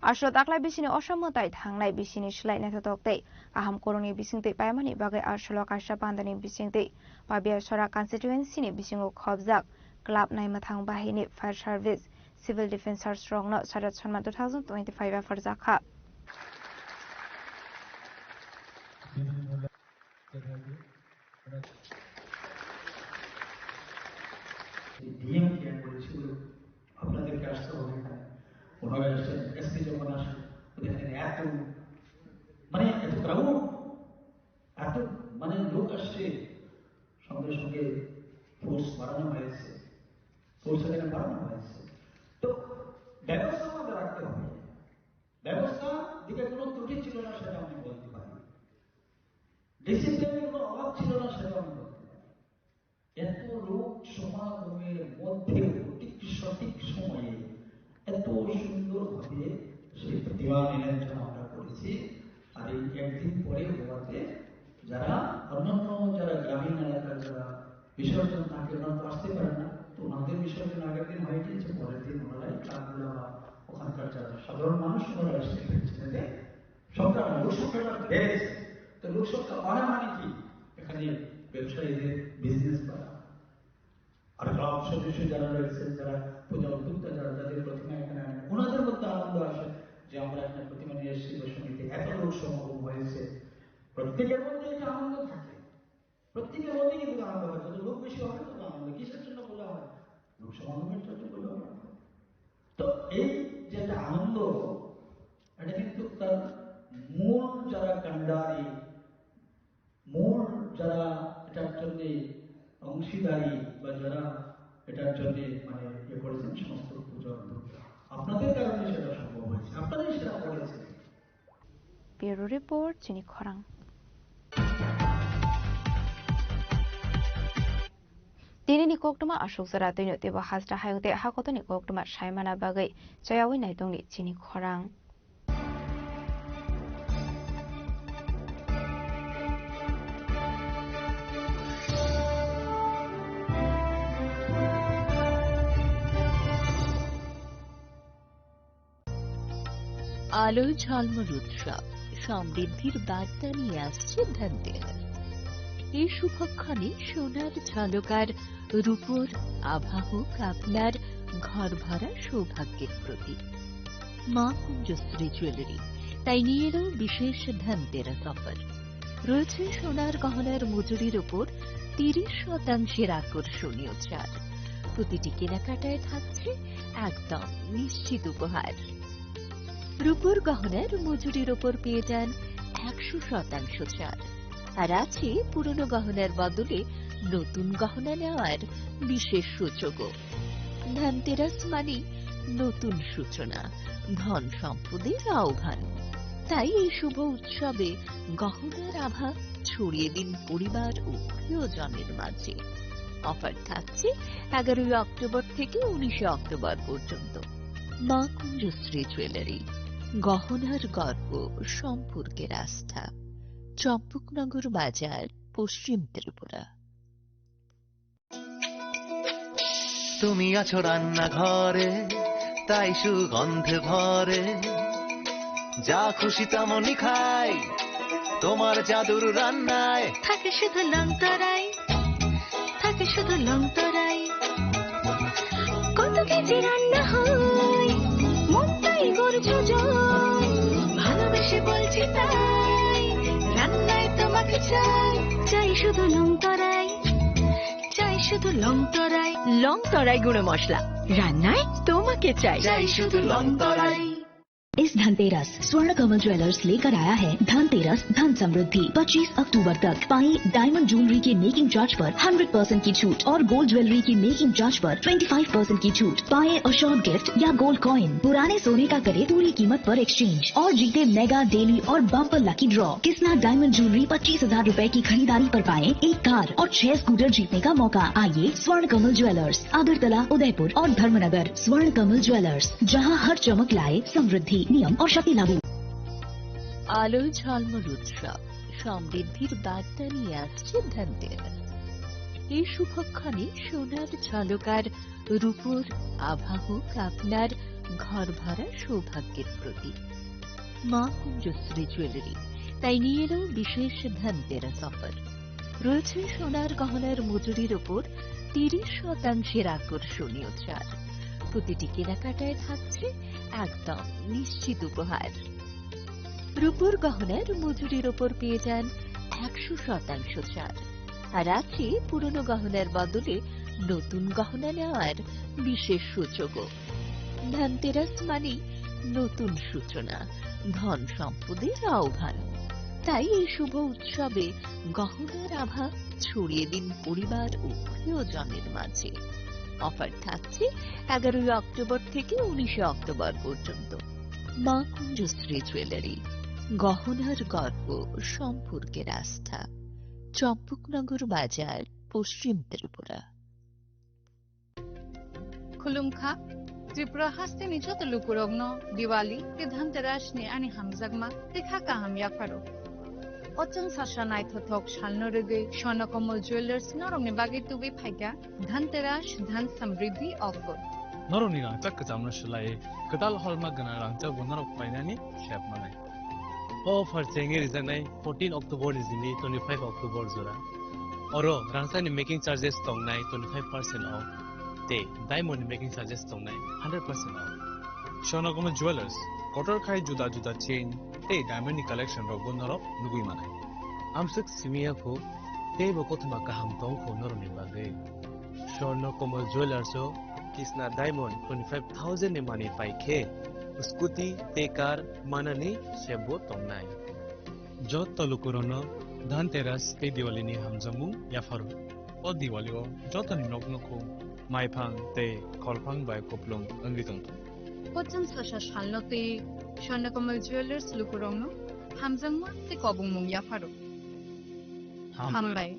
Aswk daklai bisini osa mwtai thangnai bisini swlai naithotok tei kaham kwrwngni bisingtwi paimani bagwi aswk kaisa pandani bisingtwi Pabiasora constituency ni bisingo khobjak club naimwthang bahini fire service, civil defence rokno Sharad Sharma two thousand twenty-five yapharjakha. DM clear করেছিল, আপনাদেরকে আসতে হবে এখানে। ওনারা এসছেন, এসপি যখন আসে, দেখেন এত, মানে এত ক্রাউড, এত মানে লোক আসছে, সঙ্গে সঙ্গে ফোর্স বাড়ানো হয়েছে, ফোর্স এখানে বাড়ানো হয়েছে। তো ব্যবস্থা আমাদের রাখতে হবে। ব্যবস্থা দিকে কোনো ত্রুটি ছিল না, সেটা আমি বলতে পারি। ডিসিপ্লিনের কোনো অভাব ছিল না, সেটা আমি বলতে পারি। এত লোক সমাগমের মধ্যেও ঠিক সঠিক সময়ে এত সুন্দরভাবে সেই প্রতিমা নিরঞ্জন আমরা করেছি। আর এই একদিন পরে হওয়াতে যারা অন্যান্য, যারা গ্রামীণ এলাকার যারা বিসর্জন থাকে, ওনারা তো আসতে পারেন না, তো ওনাদের বিসর্জন আগের দিন হয়ে গিয়েছে, পরের দিন ওনারাই ক্লাবগুলো বা ওখানকার যারা সাধারণ মানুষ ওনারা আসতে পেরেছেন। এতে সংখ্যা, লোকসংখ্যাটা বেড়েছে। তো লোকসংখ্যা বাড়া মানে কি? এখানে ব্যবসায়ীদের বিজনেস বাড়া। আর ক্লাব সদস্য যারা রয়েছেন, যারা পূজা উদ্যোক্তা, যারা যাদের প্রতিমা এখানে আনেন, ওনাদের মধ্যে আনন্দ আসে যে আমরা এখানে প্রতিমা নিয়ে এসেছি, দশমীতে এত লোক সমাগম হয়েছে। প্রত্যেকের মধ্যে একটা আনন্দ থাকে, প্রত্যেকের মধ্যে কিন্তু আনন্দ হয়। যত লোক বেশি হবে, তত আনন্দ। কিসের জন্য বলা হয়? লোক সমাগমের জন্য বলা হয়। তো এই যে একটা আনন্দ, এটা কিন্তু তার মূল যারা কাণ্ডারি, মূল যারা এটার জন্য অংশীদারি বা যারা এটার জন্য মানে ইয়ে করেছেন, সমস্ত পূজা উদ্যোক্তা, আপনাদের কারণে সেটা সম্ভব হয়েছে, আপনারাই সেটা করেছেন। Bureau Report, Chini Khorang. Tinini koktwma aswk jora twino teibo hasta hayung tei hakotoni koktwma saimana bagwi chayawi naitongni Chini Khorang. আলো ঝলমল উৎসব, সমৃদ্ধির বার্তা নিয়ে আসছে ধনতেরাস। এই শুভক্ষণে সোনার ঝলক আর রূপোর আভা হোক আপনার ঘর ভরা সৌভাগ্যের প্রতীক। মা কুঞ্জশ্রী জুয়েলারি তাই নিয়ে এলো বিশেষ ধনতেরাস অফার। রয়েছে সোনার গহনার মজুরির উপর তিরিশ শতাংশের আকর্ষণীয় ছাড়। প্রতিটি কেনাকাটায় থাকছে একদম নিশ্চিত উপহার। রূপোর গহনার মজুরির ওপর পেয়ে যান একশো শতাংশ ছাড়। আর আছে পুরনো গহনার বদলে নতুন গহনা নেওয়ার বিশেষ সুযোগও। ধনতেরাস মানে নতুন সূচনা, ধন সম্পদের আহ্বান। তাই এই শুভ উৎসবে গহনার আভা ছড়িয়ে দিন পরিবার ও প্রিয়জনের মাঝে। অফার থাকছে এগারোই অক্টোবর থেকে উনিশে অক্টোবর পর্যন্ত। মা কুঞ্জশ্রী জুয়েলারি, গহনার গর্ব, সম্পর্কের আস্থা। চম্পকনগর বাজার, পশ্চিম ত্রিপুরা। তুমি আছো রান্নাঘরে, তাই সুগন্ধে ভরে। যা খুশি তেমনই খাই তোমার জাদুর রান্নায়। থাকে শুধু লংতরাই, থাকে শুধু লংতরাই। কত কেজি রান্না হয়, মনটাই গর্জ যায়। ভালোবেসে বলছি তাই, রান্নায় তোমাকে চাই। চাই শুধু লংতরাই, চাই শুধু লংতরাই। লংতরাই গুঁড়ো মশলা, রান্নায় তোমাকে চাই। চাই শুধু লংতরাই। इस धनतेरस स्वर्ण कमल ज्वेलर्स लेकर आया है धनतेरस धन समृद्धि। पच्चीस अक्टूबर तक पाएं डायमंड ज्वेलरी के मेकिंग चार्ज पर हंड्रेड परसेंट की छूट और गोल्ड ज्वेलरी की मेकिंग चार्ज पर ट्वेंटी फ़ाइव परसेंट की छूट। पाएं अशोर्ड गिफ्ट या गोल्ड कॉइन, पुराने सोने का करें पूरी कीमत पर एक्सचेंज और जीते मेगा डेली और bumper lucky draw. Kisna diamond jewellery पच्चीस हजार रुपए की खरीदारी पर पाएं एक कार और छह स्कूटर जीतने का मौका। आइए स्वर्ण कमल ज्वेलर्स, अगरतला, उदयपुर और धर्मनगर। स्वर्ण कमल ज्वेलर्स, जहां हर चमक लाए समृद्धि। नियम और शर्तें लागू। আলোয় ঝলমল উৎসব, সমৃদ্ধির বার্তা নিয়ে আসছে ধনতেরাস। এই শুভক্ষণে সোনার ঝলক আর রূপোর আভা হোক আপনার ঘর ভরা সৌভাগ্যের প্রতীক। মা কুঞ্জশ্রী জুয়েলারি তাই নিয়ে এলো বিশেষ ধনতেরাস অফার। রয়েছে সোনার গহনার মজুরির ওপর তিরিশ শতাংশের আকর্ষণীয় ছাড়। প্রতিটি কেনাকাটায় থাকছে একদম নিশ্চিত উপহার। রূপোর গহনার মজুরির ওপর পেয়ে যান একশো শতাংশ ছাড়। আর আছে পুরনো গহনার বদলে নতুন গহনা নেওয়ার বিশেষ সুযোগও। ধনতেরাস মানে নতুন সূচনা, ধন সম্পদের আহ্বান। তাই এই শুভ উৎসবে গহনার আভা ছড়িয়ে দিন পরিবার ও প্রিয়জনের মাঝে। অফার থাকছে এগারোই অক্টোবর থেকে উনিশে অক্টোবর পর্যন্ত। মা কুঞ্জশ্রী জুয়েলারি, গহনার গর্ব, সম্পর্কের আস্থা। চম্পকনগর বাজার, পশ্চিম Tripura. Khulumkha, Tripura hasteni joto lukurokno Diwali tei Dhanteras ni ani hamjakma tei kha kaham yapharo. O chwng sasa naithothok salno rwgwi Swarnakammal Jewellers norokni bagwi tubui phaikha Dhanteras Dhan Samriddhi Offer. Norokni rangchak kwchamno swlaiwi kwtal holma gwnang rangchakbo norok painani sep manai. O offer chengwi rijaknai fourteen October ni simi twenty-five October jora. Oro rangchakni making charges tongnai twenty-five percent off tei diamond ni making charges tongnai hundred percent off. Swarnakammal Jewellers, kotor khai juda juda chain tei diamond ni collection rokbo norok nugwi manai. Amswk simi ya kho, teibo kothoma kaham tong kho norokni bagwi. Swarnakammal Jewellers o kisna diamond twenty-five thousand ni manwi pai khe, scooty tei car manani sep bo tongnai. Joto lukurokno Dhanteras tei Diwali ni hamjakmung yapharo. O Diwali o jotoni nok nukhung maiphang tei kholphang bai kupulung wngwi tongthung. Kochang sasa salno tei Swarnakammal Jewellers lukurokno hamjakma tei kobongmung yapharo. Ham- Hambai.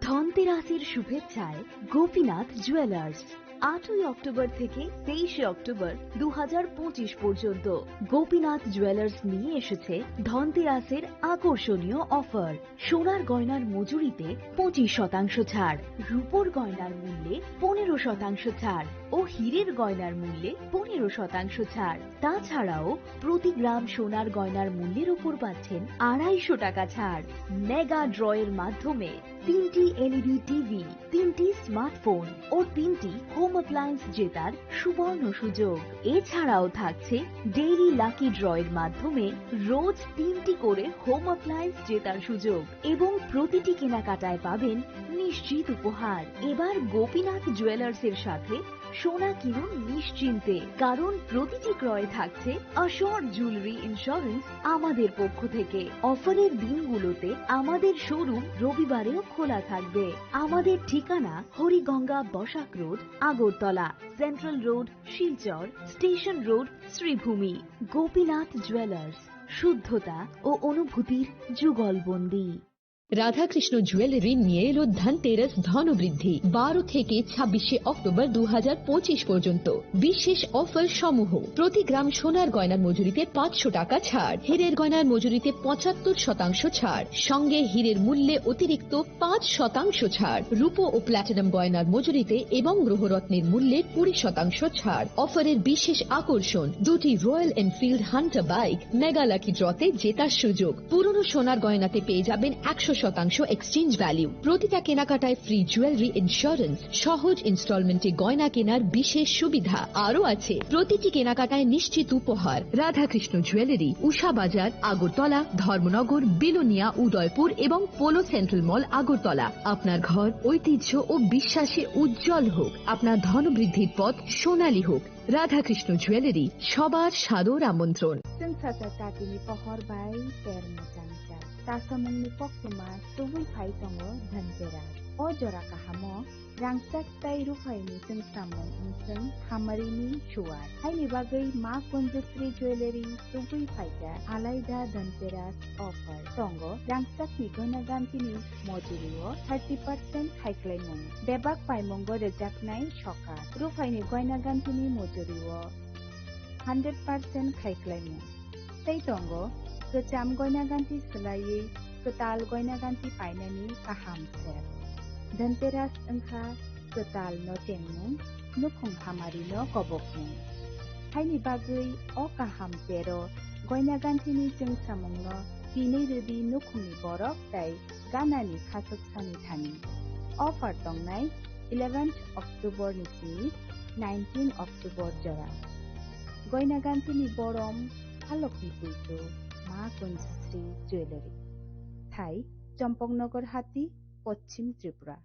ধনতেরাসের শুভেচ্ছায় গোপীনাথ জুয়েলার্স। আটই অক্টোবর থেকে তেইশে অক্টোবর দু হাজার পঁচিশ পর্যন্ত গোপীনাথ জুয়েলার্স নিয়ে এসেছে ধনতেরাসের আকর্ষণীয় অফার। সোনার গয়নার মজুরিতে পঁচিশ শতাংশ ছাড়, রূপোর গয়নার মূল্যে পনেরো শতাংশ ছাড় ও হীরের গয়নার মূল্যে পনেরো শতাংশ ছাড়। তাছাড়াও প্রতি গ্রাম সোনার গয়নার মূল্যের উপর পাচ্ছেন আড়াইশো টাকা ছাড়। মেগা ড্রয়ের মাধ্যমে তিনটি এলইডি টিভি, তিনটি স্মার্টফোন ও তিনটি হোম অ্যাপ্লায়েন্স জেতার সুবর্ণ সুযোগ। এছাড়াও থাকছে ডেইলি লাকি ড্রয়ের মাধ্যমে রোজ তিনটি করে হোম অ্যাপ্লায়েন্স জেতার সুযোগ এবং প্রতিটি কেনাকাটায় পাবেন নিশ্চিত উপহার। এবার গোপীনাথ জুয়েলার্সের সাথে সোনা কিনুন নিশ্চিন্তে, কারণ প্রতিটি ক্রয়ে থাকছে অ্যাসিওর জুয়েলারি ইন্স্যুরেন্স আমাদের পক্ষ থেকে। অফারের দিনগুলোতে আমাদের শোরুম রবিবারেও খোলা থাকবে। আমাদের ঠিকানা Hariganga Basak road, Agartala, central road, Silchar, station road, Sribhumi. Gopinath jewellers, শুদ্ধতা ও অনুভূতির যুগলবন্দী। রাধাকৃষ্ণ জুয়েলারি নিয়ে এলো ধনতেরাস ধনবৃদ্ধি। বারো থেকে ছাব্বিশে অক্টোবর দু হাজার পঁচিশ পর্যন্ত বিশেষ অফার সমূহ: প্রতি গ্রাম সোনার গয়নার মজুরিতে পাঁচশো টাকা ছাড়, হীরের গয়নার মজুরিতে পঁচাত্তর শতাংশ ছাড়, সঙ্গে হীরের মূল্যে অতিরিক্ত পাঁচ শতাংশ ছাড়, রূপো ও প্ল্যাটিনাম গয়নার মজুরিতে এবং গ্রহরত্নের মূল্যে কুড়ি শতাংশ ছাড়। অফারের বিশেষ আকর্ষণ, দুটি royal Enfield Hunter bike mega lucky ড্রতে জেতার সুযোগ। পুরনো সোনার গয়নাতে পেয়ে যাবেন একশো শতাংশ এক্সচেঞ্জ ভ্যালু। প্রতিটা কেনাকাটায় ফ্রি জুয়েলারি ইন্স্যুরেন্স, সহজ ইনস্টলমেন্টে গয়না কেনার বিশেষ সুবিধা। আরও আছে প্রতিটি কেনাকাটায় নিশ্চিত উপহার। রাধাকৃষ্ণ জুয়েলারি, উষা বাজার, আগরতলা, ধর্মনগর, বিলোনিয়া, উদয়পুর এবং পোলো সেন্ট্রাল মল, আগরতলা। আপনার ঘর ঐতিহ্য ও বিশ্বাসে উজ্জ্বল হোক, আপনার ধনবৃদ্ধির পথ সোনালী হোক। রাধাকৃষ্ণ জুয়েলারি, সবার সাদর আমন্ত্রণ। Chwng sacha tatini pohor bai ter mwchang jak. Tasamungni koktwma tubui phai tongo Dhanteras. O jora kahamo rangchak tei ruphaini chwngsamung wngchwng hamarini suwar. Haini bagwi Ma Kunjasri Jewellery tubui phaijak alaida Dhanteras offer. Tongo rangchakni gana gantini mojurio thirty percent khaiklaimung. Bebak paimungo rwjaknai sokat. Ruphaini goina gantini mojurio hundred percent khaiklaimung. Tei tongo kwcham goina ganti swlaiwi kwtal goina ganti painani kaham ser. Dhanteras wngkha kwtal no chengmung, nukhung hamari no kobokmung. Haini bagwi o kaham tero goina gantini chwngsamungno tinwi rwdi nukhungni borok tei ganani khachuk sani thani. Offer tongnai eleventh October ni simi nineteen October jora. Goina gantini borom halokni puitu Ma Kunjasri Jewellery. Thai, Champaknagar Hati, Poschim Tripura.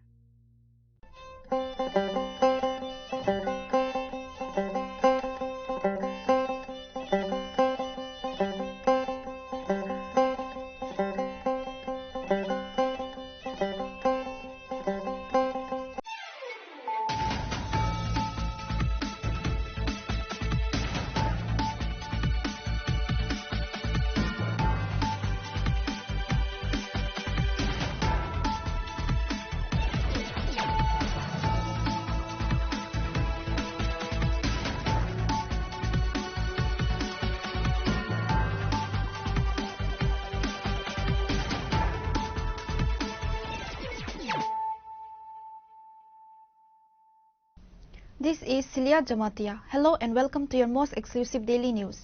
This is Celia Jamatia. Hello and welcome to your most exclusive daily news.